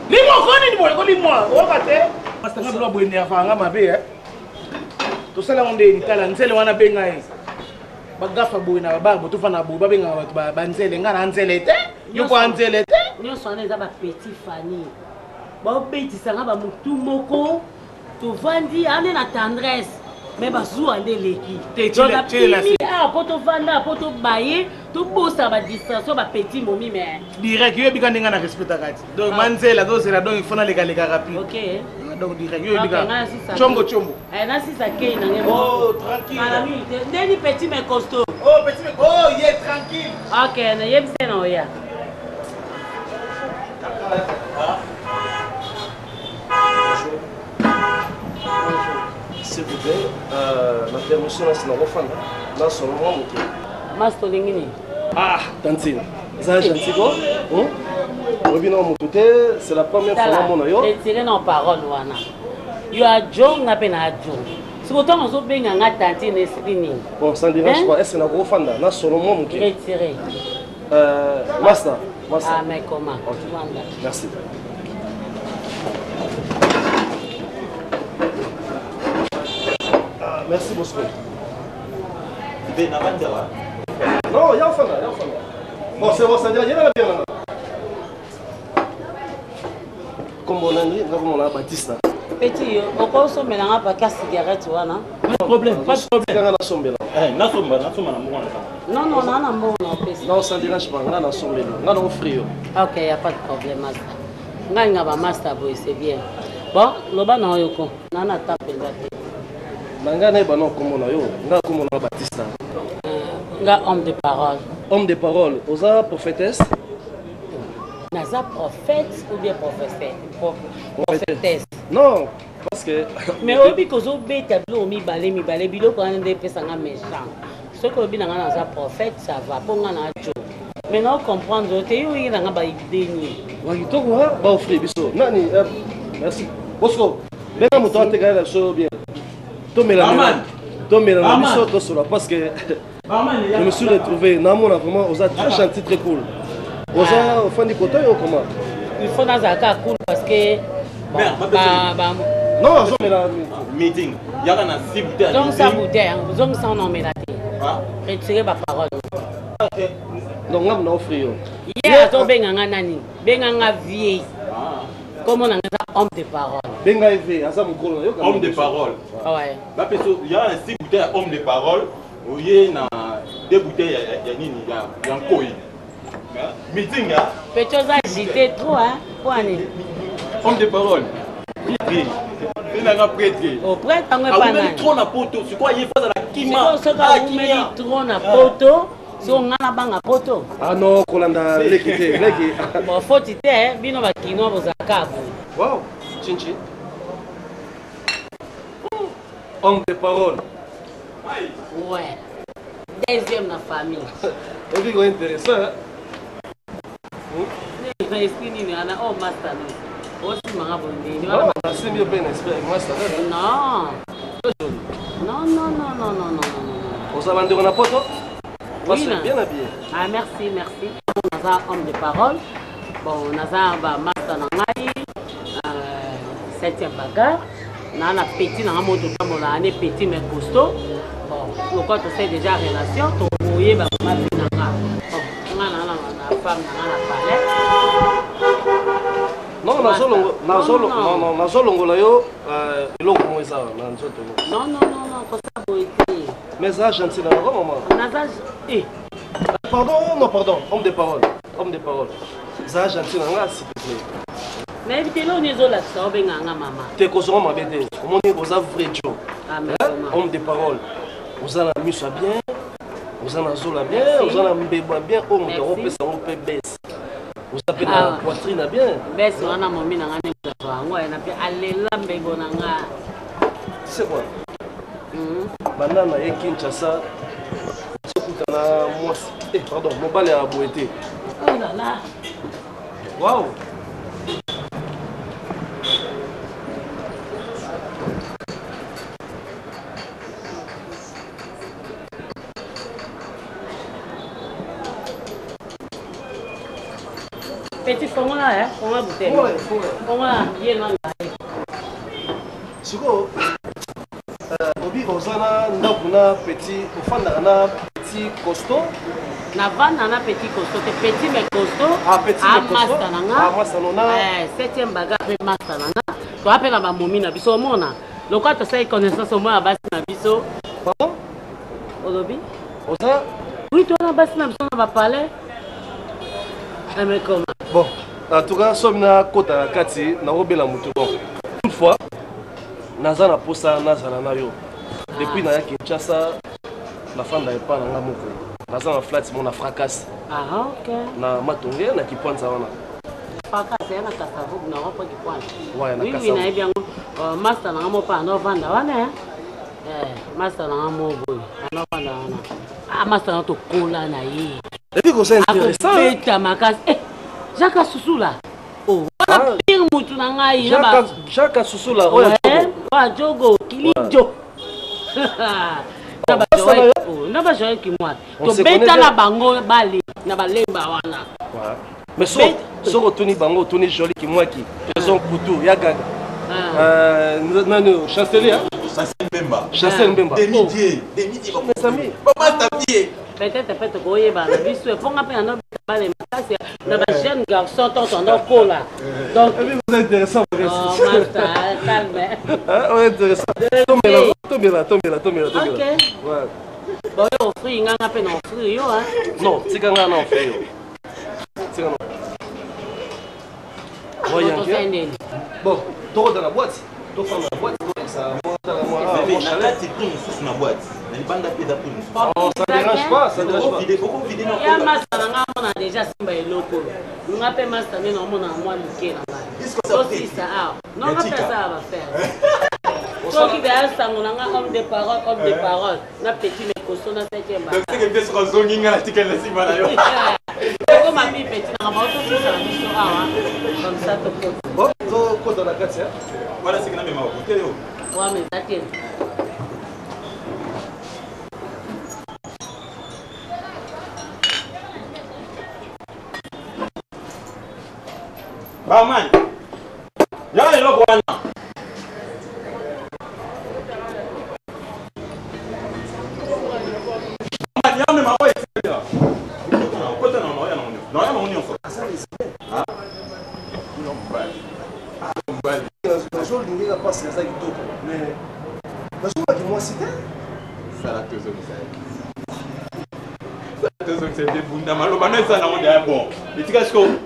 Limwa ko nini boye ko limwa. Oyoka te. Masanga biloko boye nerva nga mabe eh. Tosala ngo nde tala nzele wana benga ye. Bagafa boye na babar boto fana boye babengaka bato banzele nga na nzele te. Yo ko nzele te. Nyonso wana eza ba petit Fanny. Baobetisa nga ba mutu moko tovandi ane na tendresse me bazuwa nde eleki Te, awa mpo tovanda mpo tobaye tobosana badistraction bapetit momi me direct yo yebika ndenge na respectaka ti donc manzela azozela donc il faut nalekaleka rapide ok donc direct yo yebika chombo chombo nasisa kei nange Oh, tranquille. ndeni petit mais costaud oh petit mais oh ye tranquille ok nayebise na oya S'il vous plaît, la permission nasi nakofanda nasolo mwa moke. Mas tolingi nini? Ah, tantine, eza gentil ko? Oyebi na moto te, c'est la première fois namona yo. Retire na parole wana. Yo ajo nga mpe na ajo. Siko ntango ozobenga nga tantine esili nini? Bon, ça ne dérange pas. Est-ce que nakofanda nasolo mwa moke? Retire. Master, master. Ah, mais comment? Wanda. Merci. Ah, merci Bosco. Non, ya ofanda, ya ofanda. Bon, c'est bon, ça dirait, yena bien là. Kombo nani, nga kombo na Batista. Petit yo, okosomela nga paka cigarette wana. Pas de problème, pas de problème. Nga nasombela. Eh, nasomba, nasomba na mbongo na Non, non, na na mbongo na opesa. Non, ça dérange pas, nga nasombela. Nga na offrir yo. Ok, y a pas de problème master. Ngai nga ba master boye c'est bien. Bon, loba na oyo ko. Na na ta mpenza te. Na nga nayeba na kombo na yo, nga kombo na Batista. Nga homme de parole. Homme de parole, oza prophétesse? Naza prophète ou bien professeur? Prophétesse. Non, parce que Mais oyebi kozobeta biloko mibale mibale biloko wana nde epesanga méchant. Soki olobi na nga naza prophète ça va mpo nga na jo. Mais na comprendre yo te yo oyi na nga baide nini. Wa kitoko ha ba offrir biso. Nani merci. Bosco, benga moto ateka na biso bien. Tomela Barman. Tomela na Barman. biso tosola parce que Barman, je me suis retrouvé namona vraiment oza très gentil très cool. Oza ofandi koto yo comment? Il faut nazala kaka cool parce que bon, ba, ba, Non, azomela meeting. Yaka na six bouteilles. zongisa bouteille zongisa wana omela te. Retire baparole. Donc nga na offrir yo. Ye azobenga nga nani? Benga nga vieille. Kombo na nga eza homme de parole. Benga ye aza mokolo na yo. Homme de parole. Ouais. Bapeso yaka na six bouteilles ya homme de parole. Oye na deux bouteilles ya nini ya ya nkoi. Meeting ya. Petit oza agité trop hein. Po ani? Homme de parole. Bien. Nanga prêtre. O prêtre yango epa Awumeli nani? trop na poto. Sikoyo aye faza na kima. Sikoyo soki Ah, awumeli kimia. trop na poto, sikoyo nga nabanga poto. Ah non, kolanda leki te, leki. Bon, foti te, eh, bino bakinois bozalaka boye. Wow, chinchi. Homme de parole. Ouais. Deuxième na famille. Obi ko intéressant. Hein? Esprit nini wana oh master no. Osimanga boye ndeni Non, wana. nasimbi yo mpe na esprit avec master. Non. Non, non, non, non, non, non, non. Oza bandeko na poto? Oui, Parce na. bien habillé. Ah, merci, merci. Naza homme de parole. Bon, naza ba master na ngai. Septième bagarre. Na na petit na ngai moto tambola ane petit mais costaud. Bon, lokola tosali déjà relation, tokoyeba vraiment vie na nga. Bon, nga na na na femme na nga na palais. Non, nazolongo, nazolo, Non, non, non, nazolongola yo eloko moko eza na nzoto no. Non, non, non, non, kosala boye te. Mais eza gentil na yango mama. Naza eh. Pardon, non, pardon, homme de parole, homme de parole. Eza gentil na nga s'il te plaît. Nayebi te eloko nini ezolakisa obenga nga mama. Te kozonga mabe te. Omoni oza vrai Joe. Ah, Hein? merci, mama. Homme de parole. Oza na miso ya bien, oza na zola bien, Merci. oza na mbebo ya bien, oyo moto Merci. akopesa yango mpe bese. Oza mpe na Ah. poitrine ya bien. Bese wana momi na nga nde moto azwa yango aye na mpe alela mbebo na nga. Tu sais quoi? Banda na ye Kinshasa, sokutana mwasi, eh, pardon, mobali ya boye te. Oh là là. Wow. Petit fongola, eh? Fongola bouteille. Fongola, fongola. Fongola, ye nanu aye. Sikoyo obi oza na ndako na petit, ofandaka na petit costaud. Navanda na petit costaud te, petit mais costaud. Ah, petit mais costaud. Master na nga. Ah, master na nga. Eh, septième bagarre mpe master na nga. Toa mpe na bamomi na biso omona. Lokola tosali connaissance omona basi na biso. Pardon? Olobi? Oza? Oui, toa na basi na biso na bapalais. Eh, mais comment? Bon, en tout cas, soki nakota na kati nakobela motu. Bon, toutefois naza na posa nazala na yo. Depuis naya Kinshasa, nafanda epa na nga moko, naza na flat mo na fracas. Ah, ok. Na Matonge, na Kipwanza wana. Fracas ya na Kasavubu na wapo Kipwanza. Ouais, na Oui, oui, Kasavubu. nayebi yango. Master na nga moko anovanda wana. Eh? Eh, master na nga moko boye anovanda wana. Ah, master na tokola na ye. Epi koza intéressant. Akobeta makasi. Eh, Jacques Susula. Oh, wana pire mutu na ngai. Na ba- Jacques Susula oyo Ouais, Djogo. oyo Djogo, Kilijo. Na ba Master na Joël, yo? oh, na ba Joël Kimwani. On se connaît Tobeta na bien. bango bale, na balemba wana. Ouais. Mais soki otuni bango, otuni Joli Kimwaki, Jason Kutu ya Gaga, nani oyo? Chancelier, hein? Chancel Mbemba. Chancel Mbemba. Demi-dieu. Demi-dieu. Mes amis. Peut-être mpe tokoyeba na biso eponga mpe na bale makasi na bajeune garçon to tondo kola. Donc vous êtes intéressant. Oh, master, calme. Hein, ouais, intéressant. Tombela, tombela, tombela, tombela, tombela. Ok. Ouais. Boyo ofri nganga mpe na ofri yo, hein. Non, tika nga na ofri yo. Tika na. Ouais, Bon, Yankee. tosali nini? Bon, tokota na boîte. Tofanda na boîte, tolekisa mwa tala mwa Bébé, mwa na chalet. kati prix mosusu na boîte. Na libanda mpe eza prix mosusu. Oh, ça dérange pas, ça dérange pas. Okovide na Ya master na nga amona déjà simba eloko oyo. Nga mpe master nde naomona mwa moke na ngai. Tosisa awa. Non, nga mpe asala bafere. Soki deya sango na nga homme de parole, homme de parole. Na petit mekoso na septième Donc c'est que mpe soki ozongi nga natikali na nsima na yo. Okoma pi petit na nga baotosisa na biso awa. Comme ça tokota. Bon, tokota na kati, hein. Wana seki namema bakute yo. Wana eza te. Barman. Yaka eloko wana. Barman, yaka mema oyo etikali. Okota na oya nango nyonso. Na oya nango nyonso. Ah. Mobali. Ah, mobali. Nazolingi mpasi eza kitoko, mais nazolaki mwasi te. Sala tozongisa ye. Sala tozongisa ye te bunda maloba no esala nango deya bon. Etika sikoyo.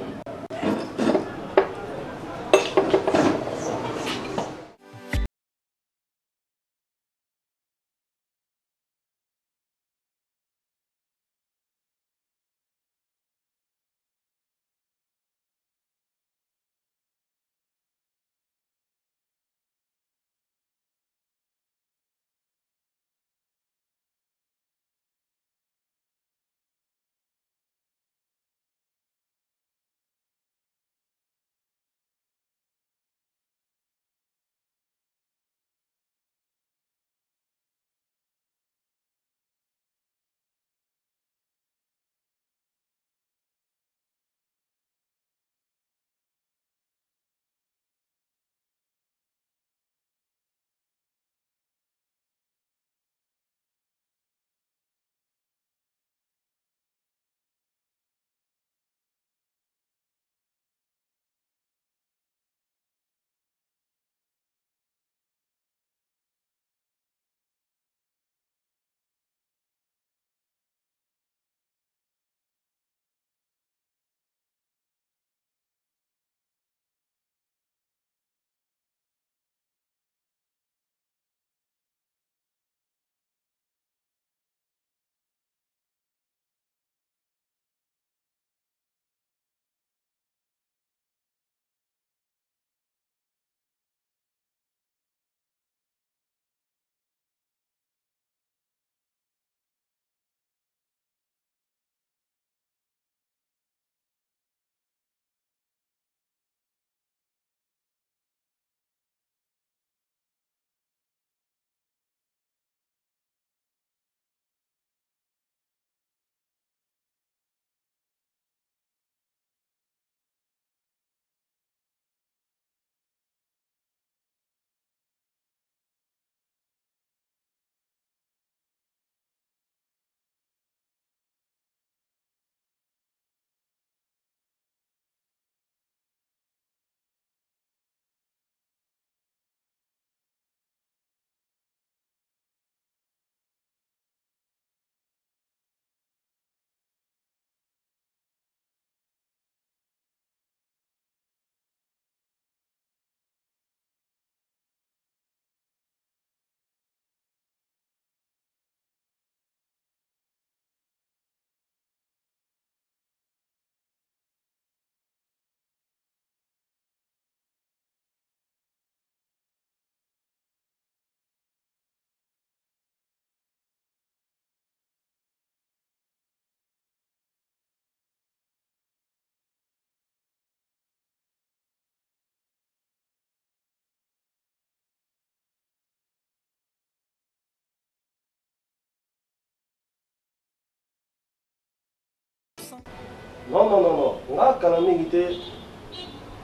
Non, non, non, non. Nga kala mingi te.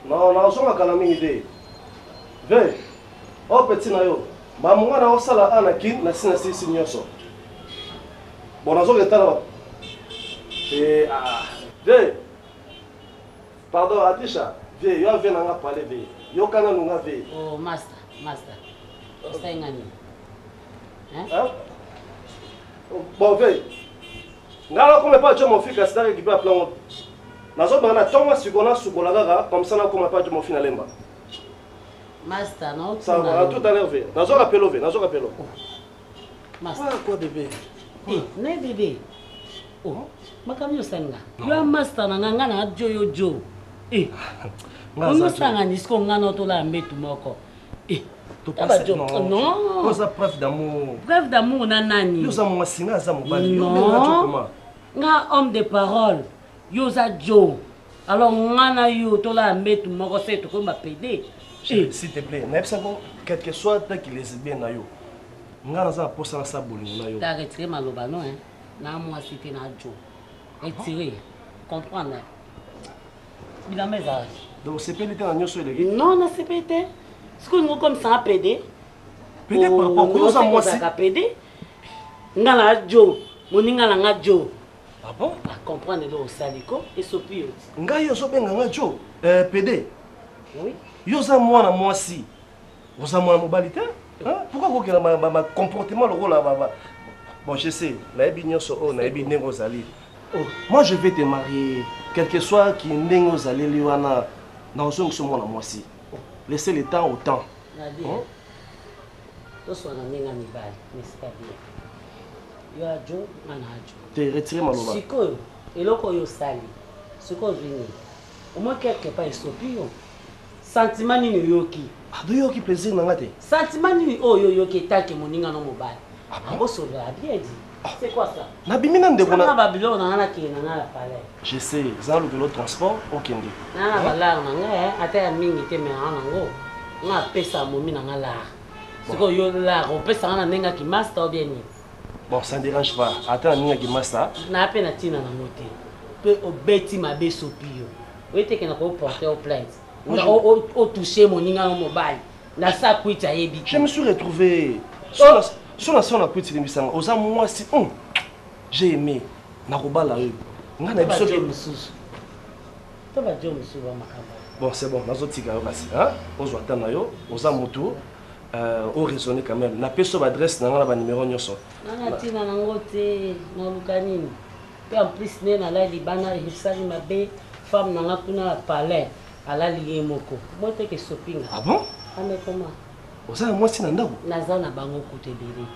Non, nazonga kala mingi te. Ve, o petit na yo. Mamu nga na osala a na kin na si na silisi nyonso. Bon, nazonga etala ba. Eh, ah. Ve. Pardon, Atisha. Ve, yo ave na nga pale ve. Yoka nanu nga ve. Oh, master, master. Osali nga nini? Hein? Bon, ve. Nga nakoma epa jo mofi kasi na récupère plan ngo. Nazobanga na ntongo sikoyo nasukola kaka comme ça nakoma epa jo mofi na lemba. Master, na Ça va, à tout à l'heure, ve. Nazo rappeler ve, nazo rappeler. Master. Ah, quoi bébé? Eh, na bébé. Oh, makambo nyonso osali nga. Yo ya master na nga nga na jo yo jo. Eh. Nga aza Onosanga ni siko nga na otolala mbetu moko. Eh. Topasa- Non. Non. Oza preuve d'amour. Preuve d'amour na nani? Yo oza mwasi nga aza mobali. Yo obenga jo Non. comment? Nga homme de parole. Yo oza jo. Alors nga na yo tolala mbetu moko se tokomi ba PD. Chérie, S'il te plaît, nayebisa ngo quelque soit taki lesbien na yo. Nga naza na posa nasala bolingo na yo. Ta retire maloba no hein. Na mwasi te na jo. Retire. Comprendre. Bilamba ezalaki. Donc osepeli te na nyonso eleki? Non, nasepeli te. Sikoyo olingi okomisa nga PD? PD par rapport koyo oza mwasi. Ozalaka PD? Nga na jo, moninga na nga jo. Ah bon? A comprendre eloko osali ko, esopi yo ti. Ngai ozobenga nga jo PD. Oui. Yo oza mwana mwasi. Oza mwana mobali te? Hein? Pourquoi kokela ma, ma, ma comportement lokola ba, ba... Bon, je sais, nayebi nyonso oyo nayebi ndenge ozali. Oh, moi je vais te marier. Quel que soit ki ndenge ozaleli wana, naozongisa mwana mwasi. Laissez le temps au temps. Nabi. Hein? Toswana ndenge ya mibali, mais c'est pas bien. Yo ajo, nga na ajo. Te retire maloba. Sikoyo, eloko oyo osali, sikoyo ozwi nini? Au moins quelque part esopi yo. Sentiment nini oyoki? Ah, doyoki plaisir na nga te. Sentiment nini oyo oyoki etake moninga no mobali? Ah bon? Osolola bien dit. C'est quoi ça? Nabimi na ndeko na na ba biloko na nga nakende na nga na palais. Je sais, za lukelo transport okende. Na na ba lar na nga eh, ata ya mingi te mais na nango. Nga apesa momi na nga lar. Sikoyo yo lar opesa nga na ndenge ya kimasta ou bien nini? Bon, ça ne dérange pas. Ata na ndenge ya kimasta. Na pe na tina nango te. Pe obeti mabe sopi yo. Oye te ke na ko porter au plainte. Moi, je- O toucher moninga no mobali. Na sa kwiti ayebi te. Je me suis retrouvé. So na so na kwiti limbisanga. Oza mwasi. J'ai aimé. Nakobala yo. Nga na biso Ba mosusu. To ba jo mosusu ba makambo. Bon, c'est bon, nazotika yo kasi. Hein? Ozwa temps na yo, oza mutu. Euh, o raisonner quand même. Na peso ba adresse na nga na ba numéro nyonso. Nanga tina nango te naluka nini mpe en plus nde nalali libanda esali mabe femme na nga kuna na palais alali ye moko moi teke esopi nga. Ah bon? Ame koma. Oza na mwasi na ndako? Naza na bango kutu ebele.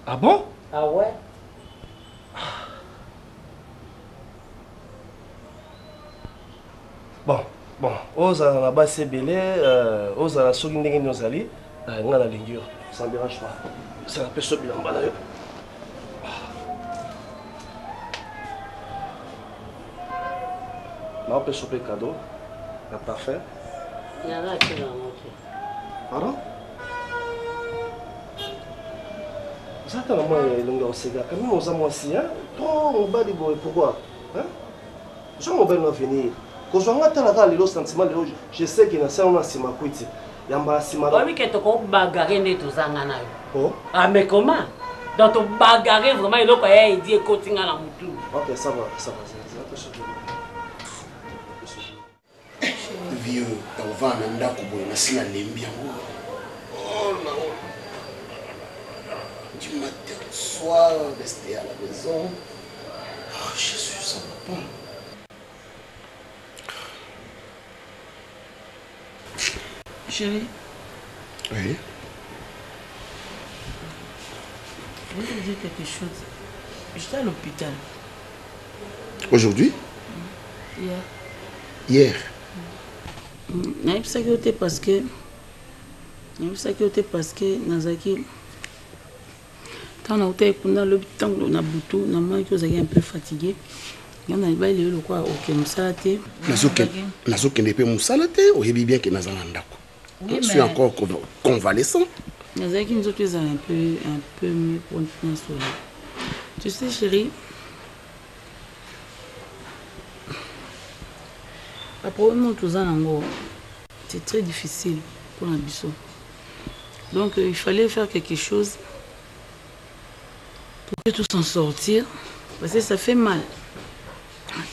Ah bon? Ah ouais? Bon, bon, ozala na basi ebele, ozala soki ndenge nini ozali, nga nalingi yo. Ça ne dérange pas. Ça na peso bilamba na yo. Naopesa mpe cadeau ya parfum. Nanga atina yango te. Pardon? Oza ata na mwa elongi ya koseka, quand même oza mwasi, hein? Trop mobali boye, pourquoi? Hein? Oza mobali na avenir. Kozwa nga tala kaka lelo sentiment lelo, je sais que nasala na nsima kwiti. Ya mbala nsima na- Oyebi ke tokobagare nde tozanga na yo. Oh? Ah mais comment? Donc tobagare vraiment eloko ya edi ekoti nga na mutu. Ok, ça va, ça va, ça va, ça va. Vieux, nakovanda na ndako boye nasi nalembi yango. Oh, na du matin au soir, rester à la maison. Oh, Jésus, ça va pas. Chérie. Oui. Je vais te dire quelque chose. J'étais à l'hôpital. Aujourd'hui? Hier. Hier. Nayebisaki yo te parce que nayebisaki yo te parce que nazalaki ntango nautaki kuna lobi ntango na butu namonaki ozalaki un peu fatigué. Nga nayebaki lelo lokola oke mosala te. Nazokende mpe mosala te, oyebi bien ke naza na ndako. Oui, Je suis mais encore convalescent. Nazalaki nzoto ezala un peu mieux pour nasolo. Tu sais chérie, Baproblème oyo toza nango, c'est très difficile mpona biso. Donc il fallait faire quelque chose pour que tout s'en sortir parce que ça fait mal.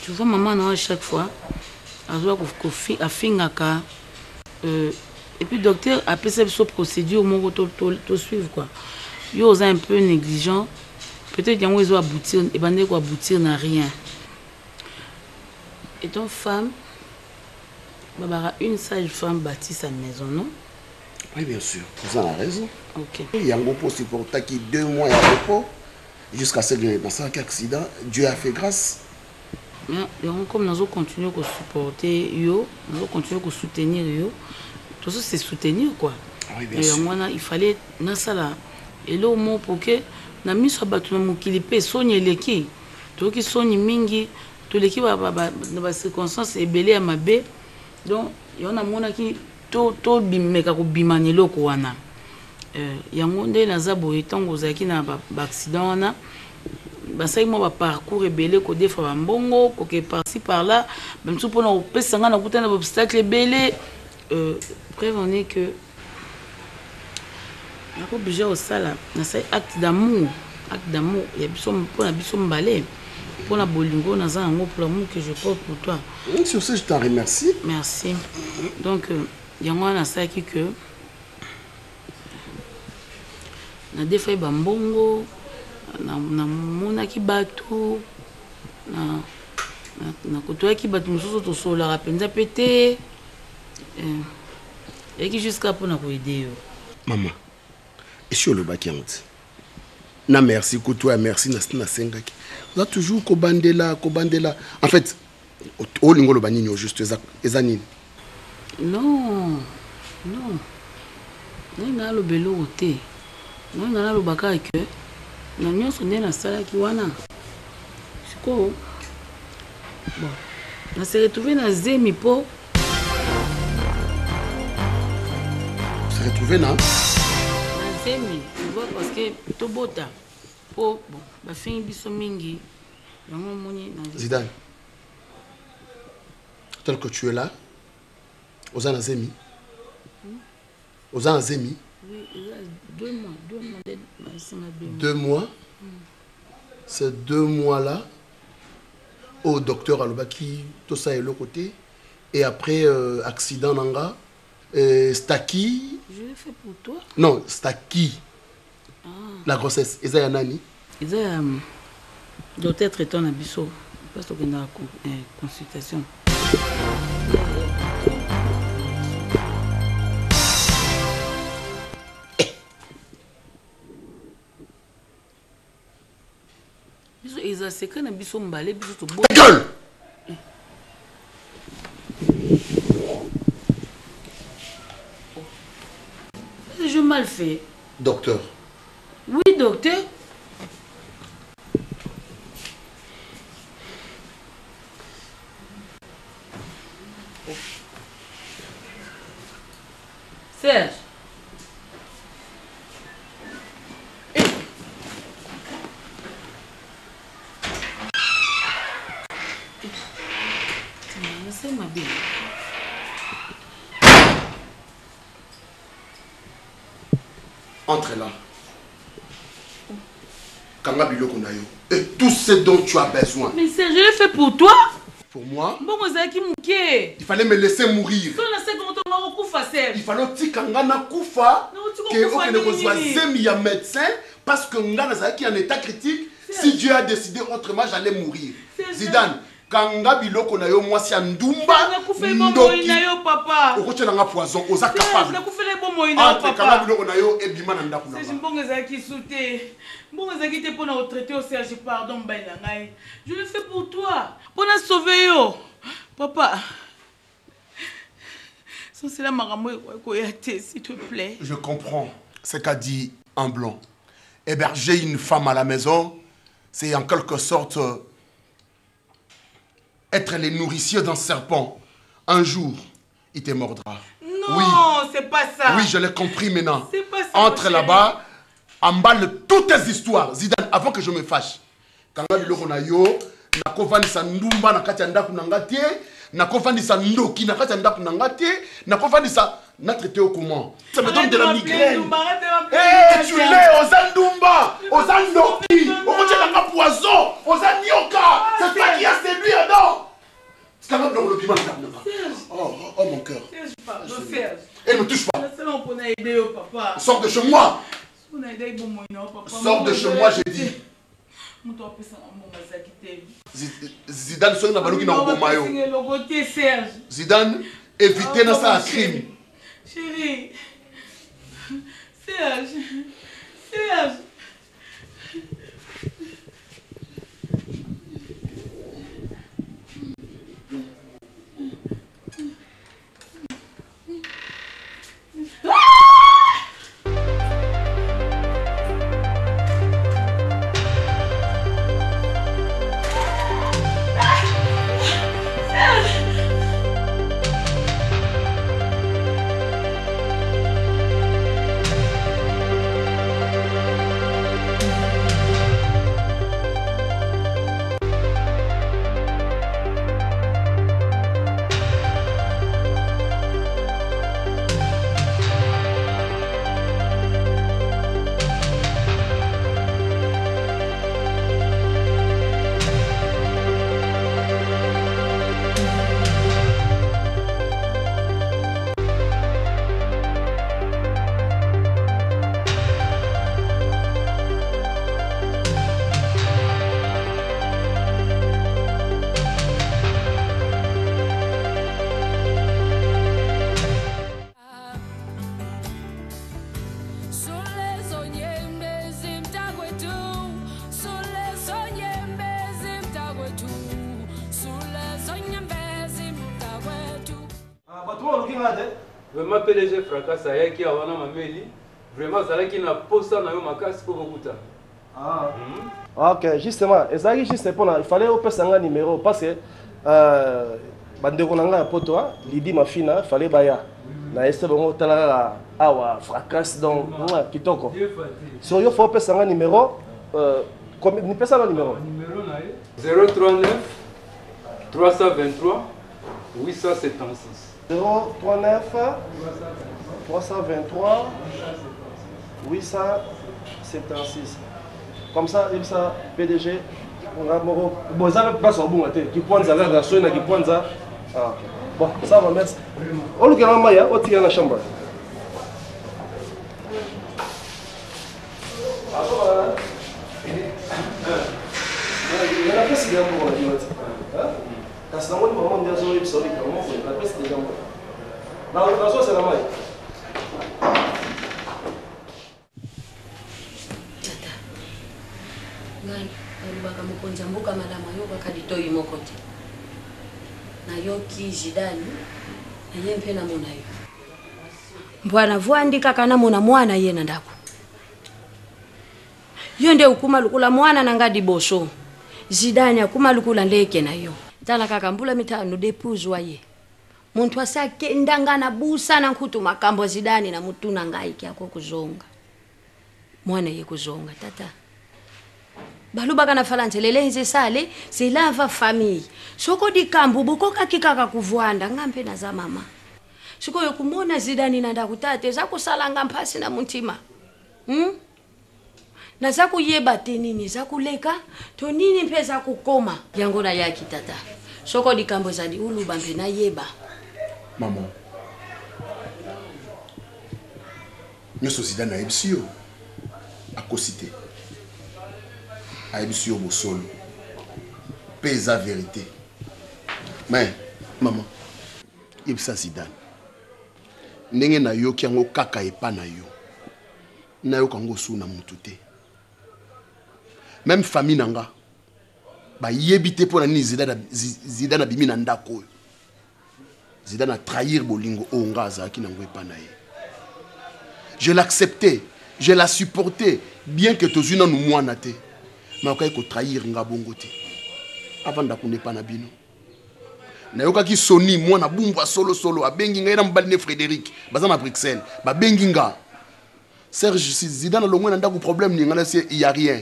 Tu vois maman na à chaque fois azwa afingaka euh, et puis docteur apesa biso procédure moko to, to, to suivre quoi. Yo oza un peu négligent, peut-être yango ezo aboutir ebandeki ko aboutir na rien. Étant femme, babara une sage femme bâtit sa maison, non? Oui, bien sûr, vous avez raison. Ok. Yango pour supporter qui deux mois ya repos jusqu'à ce que dans un accident, Dieu a fait grâce. Mais yango comme nazo continuer ko supporter yo, nazo continuer ko soutenir yo, tozo se soutenir quoi. Oui, bien sûr. Yango wana il fallait nasala eloko moko pour que na miso ya bato na mokili mpe soni eleki toyoki soni mingi toleki na bacirconstance ebele ya mabe donc yango namonaki tobimeka kobima na eloko wana euh, yango nde naza boye ntango ozalaki na baaccident wana basali mwa baparcours ebele kodefa bambongo koke parci par là bamisusu mpona kopesa ngai nakutana na baobstacle ebele euh, preuve en est que nako oblige kosala nasali acte d'amour acte d'amour ya biso mpo na biso mbale mpo na bolingo naza yango pour l'amour que je porte pour toi. Sur ce je t'en remercie. Merci. Donc euh, yango wana nasalaki que nadefaki bambongo namonaki bato nakotoyaki bato mosusu tosololaka mpenza mpe te eh. Eyaki jusqu'à pona ko aider yo. Maman, esi olobaki yango te. Na merci kutu ya merci na nasengaki. Oza toujours kobandela kobandela. En fait, olingo oloba nini au juste eza eza nini? Non. Non. Ngai naloba eloko te. Ngai naloba kaka que na nyonso nde nasalaki wana. Sikoyo bon, na se retrouver na zemi po Se retrouver na na zemi, tu vois, parce que tobota po bon bafingi biso mingi yango omoni na Zidane. Tel que tu es là, oza na zemi. Oza na zemi? Oui, eza deux mois, deux mois, basinga deux mois. Deux mois? Ces deux mois-là, au docteur alobaki tosala eloko te et après euh, accident na nga euh, staki. Je l'ai fait pour toi. Non, staki. Ah. La grossesse eza ya nani? Eza ya docteur traitant na biso place tokendaka consultation. Biso eza secret na biso mbale biso tobo. Ta gueule! Je mal fait. Docteur. Oui, docteur. Serge. Entre là. Kanga biloko na yo. Et tout ce dont tu as besoin. Mais Serge, je l'ai fait pour toi. Pour moi? Mbongo ezalaki moke. Il fallait me laisser mourir. So na seko moto nga kokufa Serge. Il fallait otika nga nakufa ke okende kozwa zemi ya médecin parce que nga nazalaki en état critique. Si Dieu a décidé autrement, j'allais mourir. Zidane, kanga biloko na yo mwasi ya ndumba ndoki okotia na nga poison oza capable nakufeli bomoi na yo entre kanga papa biloko na yo ebima na ndako na Serge nga mbongo ezalaki su te mbongo ezalaki te mpo na kotraite yo Serge pardon mobali na ngai je le fais pour toi mpo na sauve yo papa sansela makambo ekoki koya te s'il te plaît Je comprends ce qu'a dit un blanc. Héberger une femme à la maison, c'est en quelque sorte être les nourriciers d'un serpent. Un jour, il te mordra. Non, Oui. c'est pas ça. Oui, je l'ai compris maintenant. C'est pas ça, Entre mon là-bas, emballe toutes tes histoires. Zidane, avant que je me fâche. Kanga biloko na yo, nakovandisa ndumba na kati ya ndako na nga te, Nakofandisa ndoki na kati ya ndako na nga te, nakofandisa na traité yo comment? Ça me donne de la migraine. Eh, tu l'es, oza ndumba, oza ndoki, okotiela nga poison, oza nioka. C'est toi qui as séduit Adam. Tikanga biloko lobima na ndako na nga. Oh, oh, oh mon cœur. Et ne me touche pas. Sors de chez moi. Sors de chez moi, j'ai dit. moto apesaka mbongo azalaki te Zidane soki na baluki na koboma yo. Eloko te Serge. Zidane, éviter na sala crime. Chérie. Serge. Serge. Vraiment PDG Fracas ayaki awa na Mameli, vraiment azalaki na posa na yo makasi mpo bokutana. Ah. Ok, justement, ezalaki juste mpona il fallait opesa nga numéro parce que euh, bandeko na ngai ya poto ah, Lydie Mafina, fallait baya. Na ese bango tala kaka awa fracas donc mwa kitoko. So yo faut opesa nga numéro euh, combien nipesa na numéro? Numéro na ye 039 323 876. 039 323 876. Comme ça, yebisa PDG nga moko bon eza mpe place obunga te kipwanza kaka soki na kipwanza ah, ok bon ça va merci olukela mai otikela na chambre napesi deja mbongo na bino te kasi namoni mama nde azoyebisa oleka moko napesi deja mbongo nazozela mai Tata, ngai nalobaka mokonzi ya mboka malamu ayokaka litoi moko te. Nayoki Zidane, naye mpe namona yo. Mbwa navwandi kaka namona mwana ye na ndako. Yo nde okuma lokola mwana na nga liboso. Zidane akuma lokola ndeke na yo. Tala kaka mbula mitano depuis ozwa ye. Muntu asi akenda nga na busa na nkutu makambo ya Zidane na mutu na ngai ke ako kozonga. Mwana ye kozonga tata. Balobaka na falanse le linge sale se lave famille. Soko likambo bokokaki kaka kovwanda nga mpe naza mama. Sikoyo komona Zidane na ndako tata eza kosala nga mpasi na montima. Naza koyeba te nini eza koleka to nini mpe eza kokoma. Yango nayaki tata. Soko likambo ezali uluba mpe nayeba. Maman, nyonso Zidane ayebisi yo akosi te. Ayebisi yo bosolo mpe eza verite. Mais maman, yebisa Zidane ndenge nayoki yango kaka epa na yo. Nayoka yango su na mutu te. Même famille na nga bayebi te mpo na nini Zidane abimi na ndako oyo. Zidane a trahir bolingo oyo nga azalaki nango epa na ye. Je l'acceptais, je la supportais, bien que tozwi nanu mwana te. Mais akokaki kotrahir nga bongo te. Avanda kuna epa na bino. Nayokaki soni mwana bumbwa solo solo abengi ngai na mobali ne Frédéric baza na Bruxelles babengi nga. Serge, si Zidane alongwe na ndako problème ni ngana c'est il y a rien.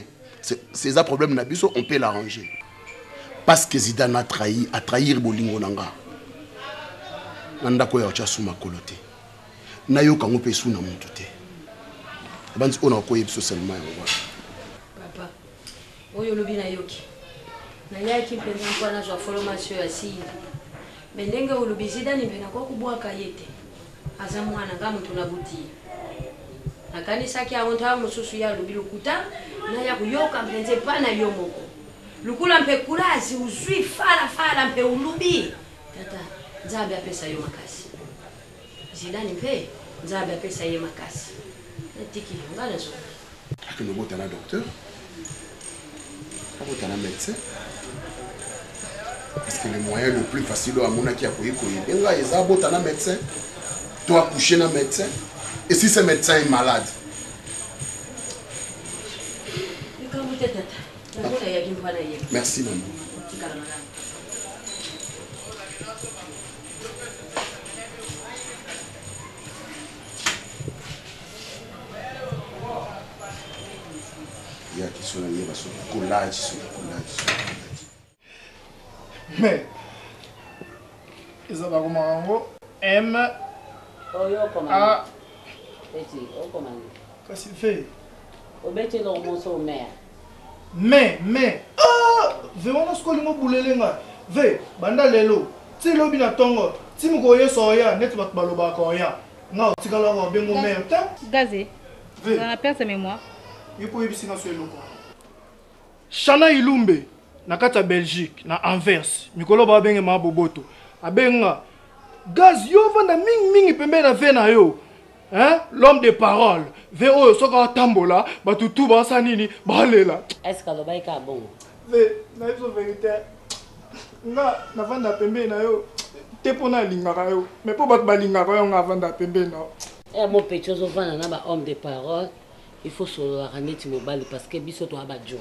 C'est ça problème na biso, on peut l'arranger. Parce que Zidane a trahi, a trahir bolingo na nga. Na ndako oyo otya su makolo te. Nayoka yango mpe esu na motu te. Abanzi oyo nakoyebisa biso seulement yango wana. Papa, oyo olobi nayoki. Nayaki mpenza mpo nazwa formation ya sili. Me ndenge olobi Zidane mpe nakoki kobwaka ye te. Aza mwana nga moto nabuti ye. Nakanisaki yango ntango mosusu ye alobi lokuta, naya koyoka mpenza epai na yo moko. Lukula mpe kulazi uzwi fala fala mpe ulubi. Tata, Nzambe apesa yo makasi. Zidane mpe Nzambe apesa ye makasi. Natiki yo, nga nazongi. Akende obota na docteur, abota na médecin. Parce que le moyen le plus facile oyo amonaki akoki koyede ngai eza abota na médecin to accoucher na médecin. Et si ce médecin est malade? Likambo te tata. Yango nayaki mpo nayeba. Merci maman. Otikala malamu. Ya kiso na yeba soki collage soki collage soki collage. Mais eza bakomaka yango M oyo okoma A eti okoma nini? Kasi ve obeti eloko moso mare mais mais ah ve wana soki olingi obulele nga ve banda lelo ti lobi na ntongo ti mokolo yesu oya neti bato balobaka oya nga otikalaka obengo mare te Gaze, Ve. oza na perte ya mémoire. Yo mpo oyebisi nga so eloko wana. Shana Ilumbe na kati ya Belgique na Anvers mikolo ba benge ma boboto abenga gaz yo vanda mingi mingi pembeni na ve na yo hein l'homme de parole ve oyo soki atambola bato tu basala nini balela est ce que alobaki kaka bongo ve na biso verité nga navanda pembeni na yo te mpo nalingaka yo mais mpo bato balingaka yo nga avanda pembeni na yo Eh, mon petit ozovanda na ba homme de parole il faut sololaka neti mobali parce que biso toa bajo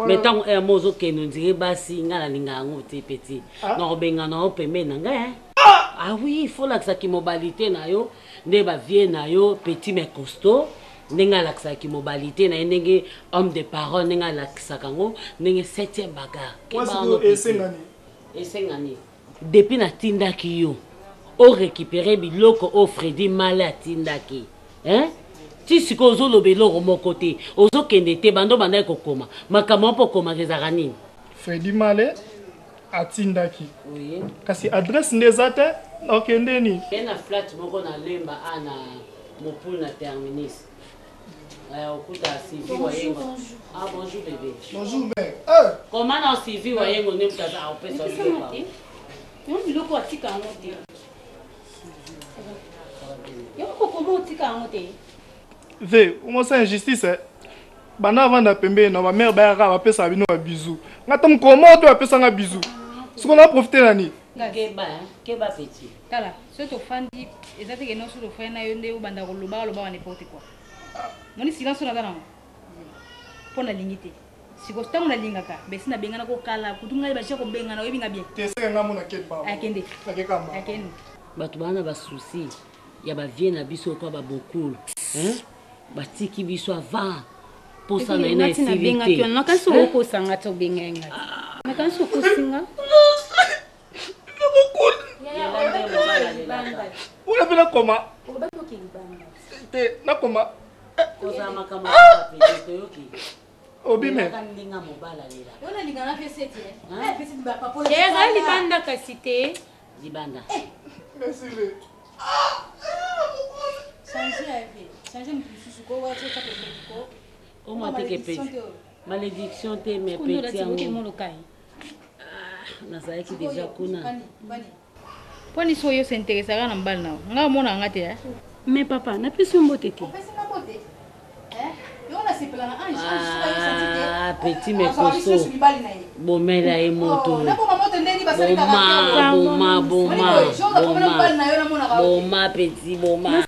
mais ntango heure mo ozokende ondire basi ngai nalinga yango te petit ah. nakobengana yo pembeni na ngai ah! ah oui il faut lakisa kimobalite na yo nde bavie na yo petit mais costaud ndenge alakisaka kimobalite na ye ndenge homme de parole ndenge alakisaka yango ndenge septième bagarre esengani depuis natindaki yo orécupere biloko oyo fredi male atindaki hein ti sikoyo ozoloba eloko moko te ozokende te bando obandaki kokoma makambo mpo okomaka ezalaka nini fredi male atindaki oui. kasi adresse nde eza te okende nini ye na flat moko na lemba a na mopul na terminus eh, okuta sylvie wayengo ah bonjour bébé bonjour mère eh. koma na sylvie wayengo nde moto aza akopesa biloko biloko atika yango te yo moko koma otika yango te ve omosa injustice eh? banda avanda pembeni na bamare bayaka bapesaka bino babizu nga ta mokolo moko te bapesa nga bizu soko na profite na nini keba petit tala soki tofandi eza te keno soki tofandi na yo nde obanda koloba olobaka n'importe quoi moni silence oyo naza nango mpo nalingi te sikoyo ntango nalingaka besi nabengana kokala kutu ngai basia kobengana oyebi nga bien te seke nga mona keba akende akekamba akende bato baa na basusi ya bavie na biso lokola babokulu batiki biso avant posa na ye na esili te nakanisi okosanga te obengai ngai nakanisi okosinga wana mpe nakoma te nakoma kozala makambo ya toyoki obime eza libanda kasi te libanda omateke peti malédiction te mais peti yango nazalaki deja kuna mpo nini soki yo s'interesaka na mobali na yo ngai omonaka nga te eh? mais papa napesi yo mbote te Ah, petit mekoso bomela ye moto oh, boma boma boma boma boma petit boma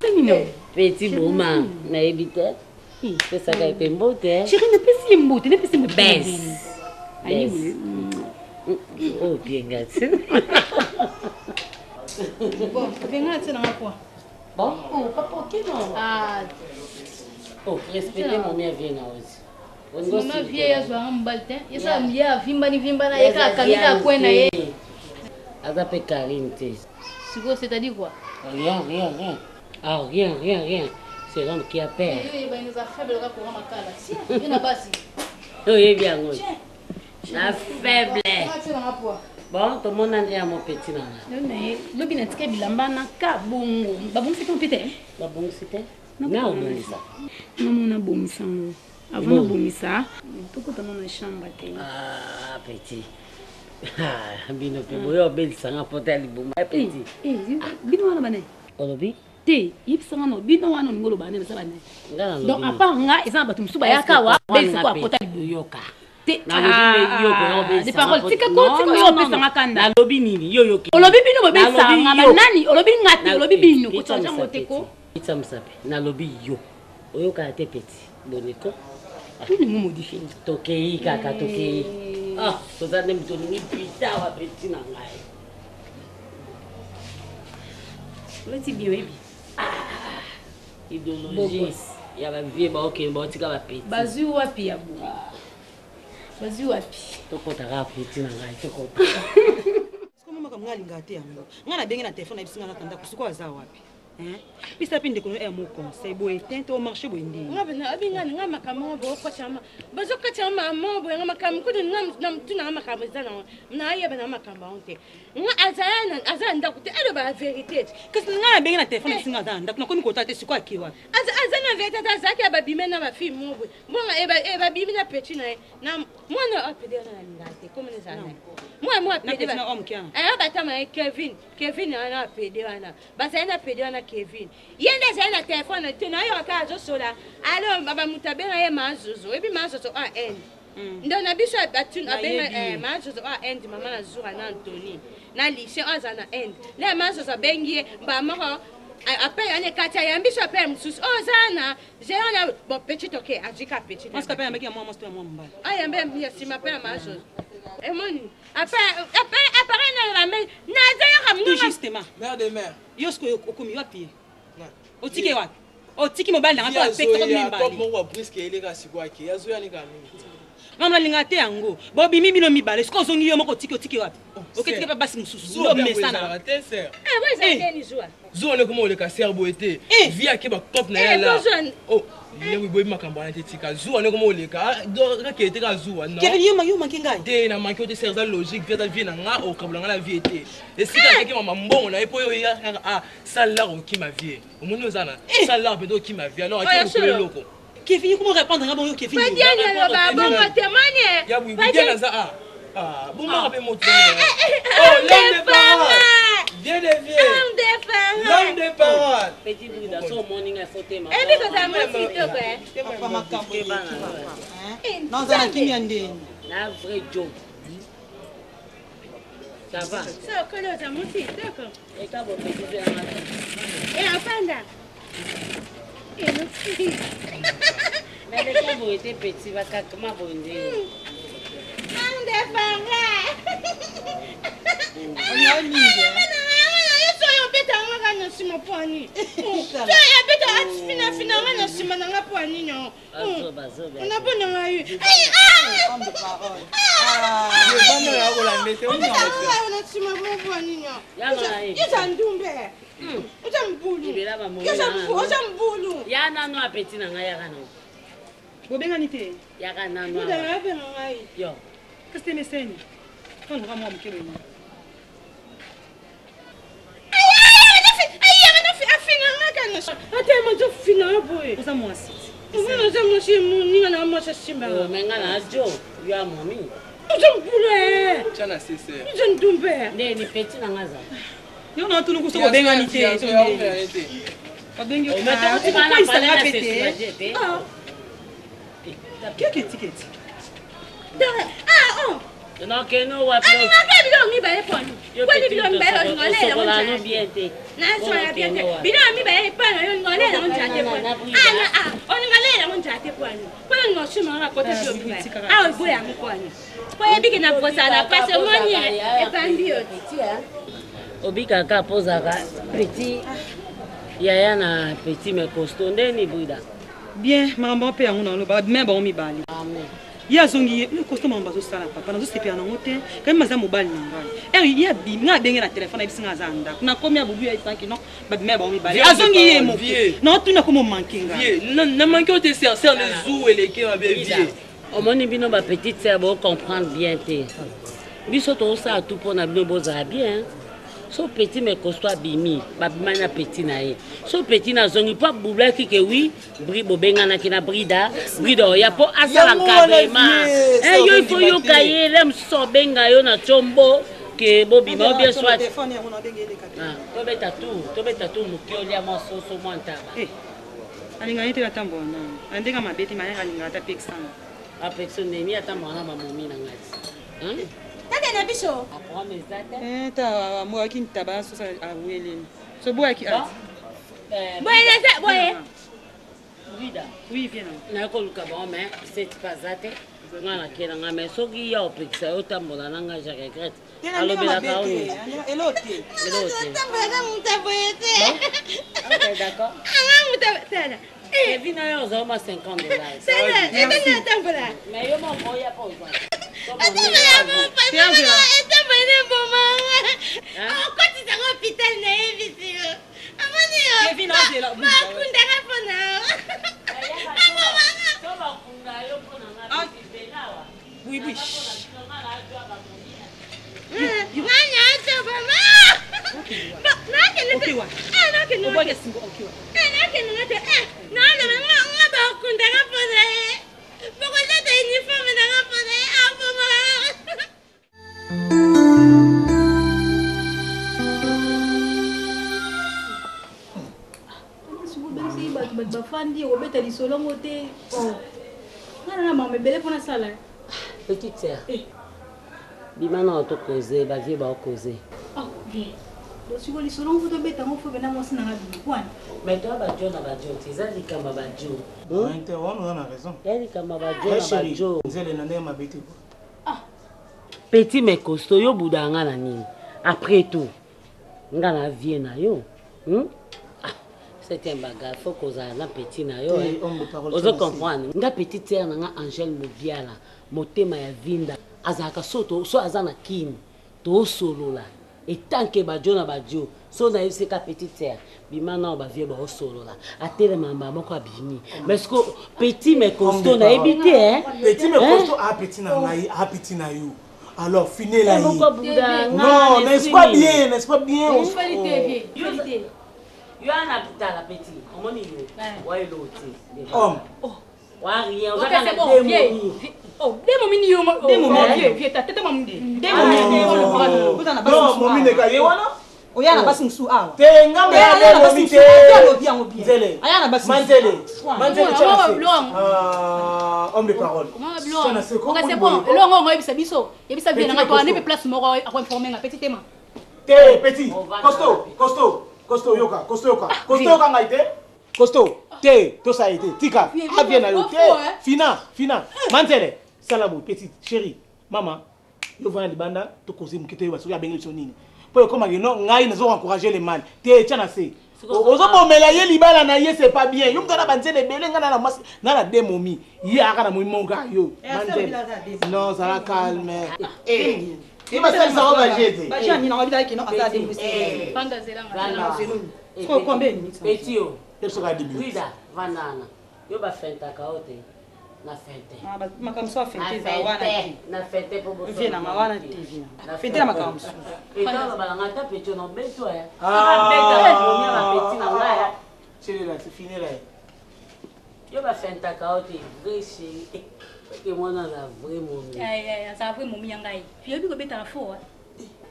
petit boma nayebi te pesaka ye mpe mbote chéri napesi ye mbote napesi mbote bes oyo bienga te bon benga te nanga quoi bon oh papa ok non ah oh respecte momi avie na ozi mama vie azwanga mobali te yesa ye avimbani vimbana ye kaka akangi kaka kwe na ye aza mpe karine te Sikoyo c'est-à-dire quoi? Rien, rien, rien. Ah, rien, rien, rien. C'est l'homme qui a peur. Yo yeba eza faible kaka courant makala. Tiens, yo na basi. Oyebi yango. Na faible. Tiens na poa. Bon, tomona nde ya mo petit na nga. Yo na ye, lobi na tika bilamba na ka bongo. Babongisi te mpe te? Babongisi te. Na obongisa. Nga mona bongisa ngo. Avant nabongisa, tokota na chambre te. Ah, petit. Ah, bino mpe boyo obelisa nga pota ya libuma ya petit. Eh, eh, bino wana bane. Olobi? Te, yebisa nga no bino wana olingi oloba nde baza bane. Donc à part nga eza na bato mosusu bayaka awa belisa ko apota libuma. Yoka. Te, ah, des paroles tika ko tika yo opesa nga kanda. Nalobi nini? Yo yoki. Olobi bino bobelisa nga banani? Olobi nga te, olobi bino. Ko changer ngo te ko. Itsa musapi, nalobi yo. Oyokaka te petit. Boniko. Nini ngo modifie? Tokei kaka tokei. Ah, toza nde moto olingi pita wa petit na ngai. Olati bien oyebi. Ah, idéologie ya ba vieux baokende baotika ba petit. Bazwi wapi ya boye? Bazwi wapi? Tokota kaka petit na ngai tokota. Sikoyo makambo ngai alingaka te yango. Ngai nabenge na telefone nayebisi ngai kaka ndako sikoyo aza wapi? Pesa mpe ndeko ya mo conseil boye te to marché boye ndenge. Nga bena abi nga nga makambo ngo bokotya ma bazokotya mama boye nga makambo kutu nga na mutu na makambo eza na nayeba na makambo yango te nga azala aza na ndako te aloba ya verité kasi nga nabengi na telefone esinga aza na ndako nakomi kotala te sikoyo ake wapi aza na verité te azalaki ya babime na bafilme mo boye bonga babimi na petit na ye na mwana apede wana nalingaka te komona ezala na ye mwana mo apede batama ye kevin kevin wana apede wana bazali na pede wana kevin ye nde azali na telefone te nayoka kaka azosola alo bamoto abenga ye mazozo oyebi mazozo a n ndo na biso abenga eh, mazozo a inde mama na zura na antony na lucien oyo azala na inde nde mazozo abengi ye mbala moko apele wana ekati ayambi so apele mosusu oyo oza na gérant na bon petit oke azwi ka petit ayambi ya nsima apele ya mazozo emoni appareil na la main naza yoka tout justement mère de mère yo sikoyo okomi wapi ye otiki wapi otiki mobali nanga to apekisa ko mibale moko briske eleka sikoyo ake azoya ne kaka mingi nga nalinga te yango bobimi bino mibale sikoyo ozongi yo moko otiki otiki wapi oketiki mpe basi mosusu nde omesana zuwa nde koma oleka ser boye te vi ake bacope na ye la boyebi makambo wana te tika zuwa nde koma oleka kakee te kaka zuwa yo manke ngai te na manke yo te ser eza logique vie aza vie na nga okabola nga na vie te esika akeki mama mbongo na ye mpo oyo ya kaka a salela okima vie omoni oza na salela mpenza okima vie alors ake lokolo eloko Kevin, comment répondre à mon Kevin? Fadiane aloba bongo te mani. Ya bouye naza a. Ah, bomaka mpe moto. Oh, l'homme de parole. Viens de vieux. L'homme de parole. L'homme de parole. Petit Bouddha, so omoni ngai fo tema. Ebi kozala mwasi kitoko eh. Papa makambo Naza na kimia ndeni. Na vrai job. Ça va. So kolo oza mwasi kitoko. Eka bo petit ya ngata. Eh afanda. Naleka boye te petit bakakama boye nde. L'homme de parole. Obetanga nga na nsima mpo ani abeta afinafina nga na nsima na nga mpo ani nyo nabona ngai na nsima mpo ani nyo eza ndumbe oza mbulu oza mbulu ya nano apeti na ngai yaka nano bobengani te yaka nano abenga ngai yo kasi te meseni tondoka mwa moke boye atema nzofina yo boye oza mwasi omona oza mwasi moninga na mwasi asimbaka me nga na jo yo ya mami oza mbulu tya na cser oza ndumbe ndeni peti na nga za yo na tunu kuso bobengani te babengi okoisanga pe te keke tiketi alingaka biloko mibale poni poni biloko mibale olinga olela ngo nazoya bien te biloko mibale epana yo olinga olela ngo nzala te poni ana olinga olela ngo nzala te poni poni olinga osumaka kota biloko mibale awa eboya yango poni po oyebiki na kozala pasi omoni ebambi yo obikaka mpo ozalaka petit yaya na petit mais costaud ndeni brida bien makambo mpe yango naloba me bango mibale amen. Ye azongi ye costa makambo azosala papa nazosepela nango te quand même aza mobali na ngai ere ye abimi ngai abenge na telefone ayebisi ngai aza na ndako nakomi ya bubu ya esanki non babima ya bango mibale azongi ye moko naotuna komo manke ngai na manke oyo te ser ser ne zu eleke mabe vie Omoni bino ba petite sœur bo comprendre bien te. Biso tozosala tout mpo na bino bozala bien. So petit mais costaud abimi, babimani na petit na ye. So petit na azongi mpo abulaki ke oui, bri bobenganaki na Brida, Brida oya mpo asala encadrement. Eh yo il faut yoka ye, le mosusu obenga yo na tshombo ke bobima ou bien soit. Ah, tobeta tour, tobeta tour moke olia mwa soso mwa ntaba. Eh. Alingaka ye te natambola nanu. Na ndenge ya mabe te mais alingaka te apekisa nga. Apekisa ndeni atambola na ba momi na ngai ti. Tata na biso. Programme eza te. Eh ta amoyaki ntaba sosa aweleli. So boyaki ati. Boye naza boye. Vida. Oui viens. Na koluka bango mais c'est pas ça te. Nga na kela nga mais soki ya opekisa yo tambola na nga je regrette. Alobelaka yo nini? Eloko te. Eloko te. Tambolaka moto ya boye te. Ok d'accord. Anga moto tala. Evi na yo ozwa ma 50 dollars. Tala, ebenge atambola. Mais yo moko oya po ozwa. Etambola etambola nde mbomanga. Okotisaka hôpital na ye bisi yo. Amoni yo. Bakundaka mpo na yo. Abomanga. Bakunda yo mpo na nga. Oui, oui. Bakundaka mpona ye bokolata uniforme nanga mpona ye abomaka. Bato bato bafandi okobeta lisolo ngo te nga na mama ebele mpo nasala. Petite sœur, bima na to causer, ba vieux ba causer. Oh, bien. Siko lisolo ngo tobeta ngo fo bena mwasi nanga bima kwani. Mais toi ba jo na ba jo, eza likambo ba jo. Te wana oza na raison. Ya likambo ba jo na ba jo. Nzele na ndenge mabe te. Petit mais costaud, yo buda nga na nini? Après tout, nga na vie na yo. Ah, c'est un bagarre, faut kozala na petit na yo. Eh, homme de parole, Ozo tiens, comprendre. Nga petite sœur na nga Angèle Mobiala, motema ya Vinda, azalaka so to so aza na kini. Tosolola. Et tant que bajo na bajo, so na yebisi ka petite sœur, bima na ba vieux ba osolola. Atelema mba moko abimi. Mais ce que petit mais costaud na yebi te hein. Petit mais Hein? costaud a petit na ngai, a petit na yo. Alors finez la Eh, moko buda nga Non, na n'est-ce pas esprit. bien, n'est-ce pas bien? Eh, Fali te vie, fali te. Yo ana tala petit, omoni yo. Wa elo te. Homme. Wa rien, Ok, oza na c'est bon, deux vieux. momi. Oh, deux momi ni yo. Deux momi. Vieux, vieux, ta tete mamu. Deux momi. Oza na basi Non, mosusu momi awa. neka ye wana. Oya na basi mosusu awa. Te nga Te, aya na basi momi mosusu. te. Te alobi yango bien. Nzele. Aya na basi mosusu. Manzele. awa. Manzele Mwana, tcha na mwana se. bilongo. Ah, homme de parole. Tcha na se, Ok, c'est ko- bon. Elongo ngo yebisa biso. Yebisa vie Petit nanga to ane costaud. pe place moko akoinformer nga petit tema. Te petit, costaud, costaud, costaud yoka, costaud yoka. Costaud yoka ngai te. Costaud, te, tosala ye te. Tika, Vieux, avie na yo vieux, te. faux, hein. Fina, fina. Manzele, sala boye petite chérie, mama. Yo vana libanda tokoze moke toyeba soki abengeli biso nini. Po ekomaki no ngai nazo encourager le mal. Te tia na se. Ozobomela ye libala na ye c'est pas bien. Yo moto ana banzele ebele ngai na mwasi na na deux momi. Ye aka na momi moko kaka yo. Eh, asa Manzele. obila aza deux. Non, zala calme. Eh, ye basalisaka baje te. Baje ya nini, obila kino aza deux momi. Panda zelanga. Vanda. Siko combien de minutes? Petit yo. Ye biso kaka 10 minutes. Brida, vanda wana. Yo bafentaka yo te. Na fente. Ah, makambo mosusu afente eza wana te. Na fente po boso. Vie na nga wana te vie na nga. Fente na makambo mosusu. Etalo balanga ata petit na beto ya. Ah. Abeta ba momi ba petit na nga ya. Tiela, c'est fini là. Yo bafentaka yo te vrai chéri. Oke mwana na vrai momi. Ay ay, aza vrai momi ya ngai. Vieux oyebi kobetaka faux hein.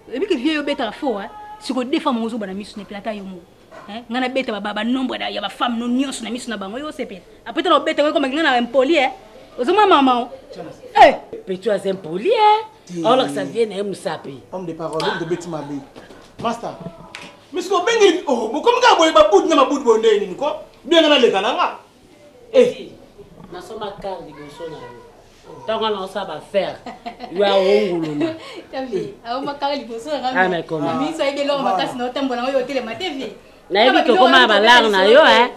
Oyebi ke vieux obetaka faux hein. Siko deux fois mongo ozoba na miso na epela ata yo moko. Hein? Nga nabeta ba ba nombre ya ba femme no nyonso na miso na bango yo osepela. Après tala obeta ko koma nga na impoli hein. Ozomona mama o. Eh, Petit aza impoli hein. Olakisa vie na ye mosapi. Homme de parole, homme de beti mabe. Master. Mais siko obengi oh, bokomi kaka boye babudu na babudu boye ndenge nini ko? Bien nga naleka na nga. Eh, Nasomba kar liboso na yo. Ntango wana osala bafere yo aonguluma. Tavi, aoma kaka liboso na Ah, nga. mais comment? Miso ayebi eloko makasi na otambola ngo yo otelema te vie. Nayebi ke okoma na balare na yo eh.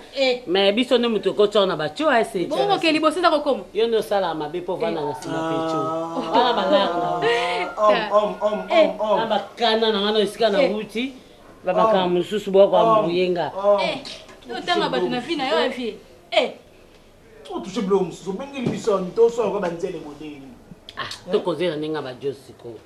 Mais biso nde moto ekoti na batio ese. Bongo ke liboso eza kokoma. Yo nde osalaka mabe mpo ovanda na nsima petio. Wana balare na bakana na nga na esika na wuti bamakambo mosusu boyakoambuye nga. Otanga bato na vie na yo ya vie. Otouche biloko mosusu obengeli biso tosoloka banzele modeli. Tokozela ndenge ya badio sikoyo.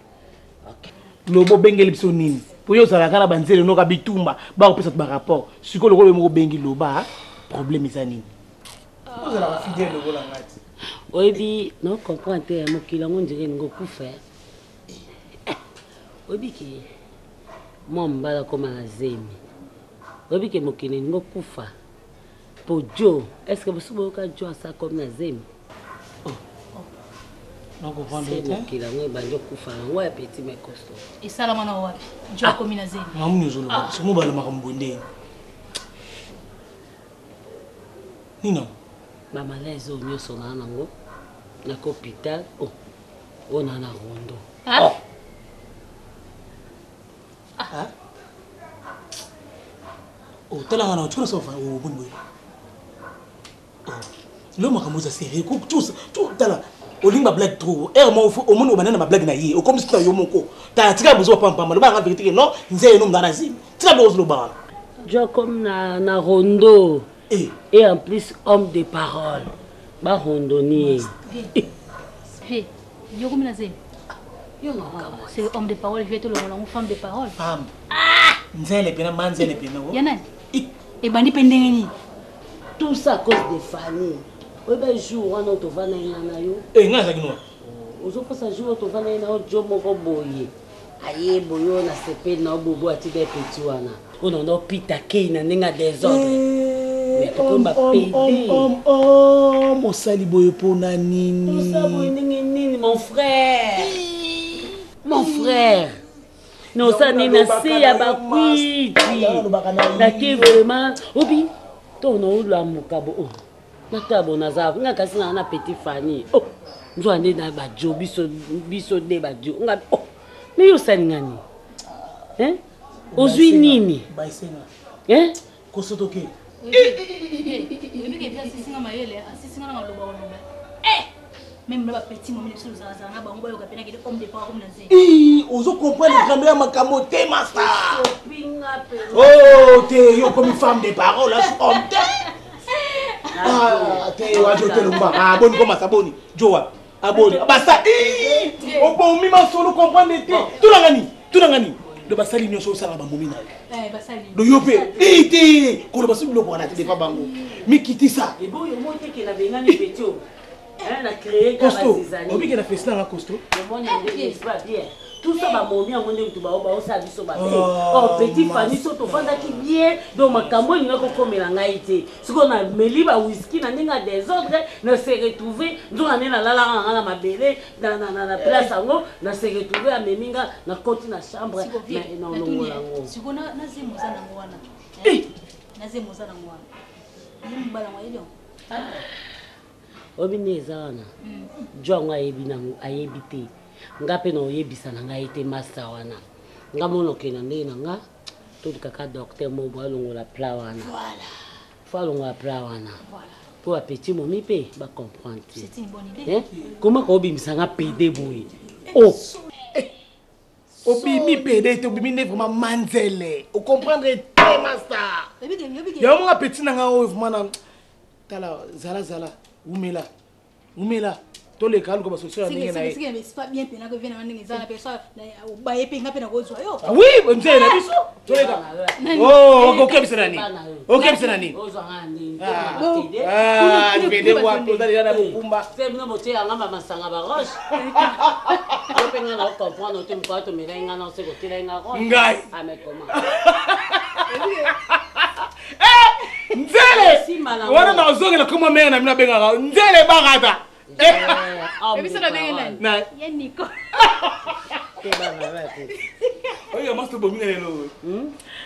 Lobo obengeli biso nini? Po yo ozalaka na banzele noka bitumba bakopesa to barapport. Sikoyo lokola yo moko obengi, loba, problème eza nini? Ozalaka fidèle lokola ngai ti. Oyebi no comprendre te ya mokili yango ndire elingi okufa. Oyebi ke mwa mobali akóma na zemi, oyebi ke mokili elingi okufa po jo est ce que bosi boyoka jo asa komi na zemi? Nakoprendre te. Mokili yango ebandi okufa yango ya petit mais costaud. Esalama na wapi? Jo akomi na zemi. Makambo ozoloba soki mobala makambo boye ndenge nini? Bamalaise oyo nyonso naa nango naka hôpital oyo naa na rondo. Otalanga na otuna sofa oboni boye lo makambo eza sérieux. Tala, olingi bablague trop ere mo omoni obanda na bablague na ye okomisi na yo moko. Tala, tika bozo pampamba, lobanga vérité ke non, nzele no mnga na zemi. Tika bozo lobanga. Jo comme na rondo et en plus homme de parole barondoni. Vie, yo komi na zemi. C'est homme de parole, vie tolongola yango femme de parole. Femme nzele pena ma nzele pena. Ya nani ebandi mpe ndenge nini? Tout ça à cause de Fanny. Oyeba jour wana oyo tovanda ye nga na yo. Ngai azalaki noa. Ozokosa, jour oyo tovanda ye na yo, jo moko boye aye boye oyo na sepeli na yo bobo atika ye petit wana oyo nanda opita kei na ndenge ya désordre. Mais tokomi bapede. Mosali boye mpona nini? Tosala boye ndenge nini, mon frère, mon frère? Nosala nini na se ya bakwiti nake vraiment obi to naolamuka bo natala bo naza nga kasi naa na petit Fanny oh nzoka nde na bajo biso biso nde bajo nga oh me yo osali nga nini? Hein? Ozwi nini? Hein? Kosotoke. Oyebike vie asisinga mayele, asisinga na maloba koloba même na bapetit momi biso tozalazala na bango bayoka mpe nakende homme de parole komi na zemi. Ozo comprendre grandeur ya makambo te, masta. Oh te, yo okomi femme de parole asu homme te. Ah, te wajo te lomba. Ah, boni komasa boni jo wapi aboni basa obomi masolo comprendre te. Tunanga nini? Tunanga nini? Do basali nyonso osala bamomi na yo. Do yo mpe te koloba so biloko wana te depa bango mikitisa. Eboyo moi te ke nabengani petit oyo na créé. Costaud obike na fesi nanga costaud. Bien, tout ça bamomi yango nde mutu baosala biso mabe. Oh petit Fanny, so tofandaki bien, donc makambo elinga kokomela ngai te. Sikoyo nameli bawiski na ndenge ya désordre, na se retrouve nzoka nde nalalaka na ngai na mabele na place yango, na se retrouve amemi nga nakoti na chambre mais naolongola yango. Sikoyo na zemi oza nango wana, na zemi oza nango wana, ye mobala yango ayebi yango? Oyebi nde eza wana jo yango ayebi nango ayebi te. Nga mpe na oyebisa na ngai te masta wana. Nga mona okende na ndenge na nga tolukaka docteur moko alongola plat wana, fo alongola plat wana mpo bapetit momi mpe bacomprendre te. C'est une bonne idée. Koma koobimisa nga pede boye o Obimi pede te, obimi nde vraiment manzele ocomprendre te, masta. Yango monga petit na nga oyo vraiment na tala zala zala umela umela toleka aluka basolution ya ndenge na ye. Bien mpe nako vie nanga ndenge eza na pe so obaye mpe nga mpe nakozwa yo. Ah oui, nzele na biso toleka. Oh, okebisa na nini? Okebisa na nini? Ah, pede wapi? Oza deja na mokumba. Se bino botielanga bamasanga baroche, yo mpe nga na ocomprendre te. Mokoya tomelai nga na ose kotielai nga roche. Ngai. Ah mais comment? Nzele wana nazongela koma mere na bino abengaka nzele bakata. Biso nabenge nani? Ye Niko. Oyo masi tobomina lelo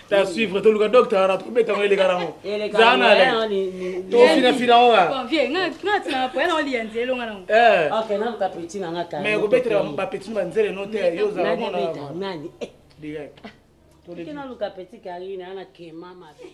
ta suivre toluka docteur wana tobetango eleka nango zala na tofinafina ngo. Mais kobetela bapetit banzele no te, yo ozala mona nani direct. Naluka petit Karine ana kema mabe.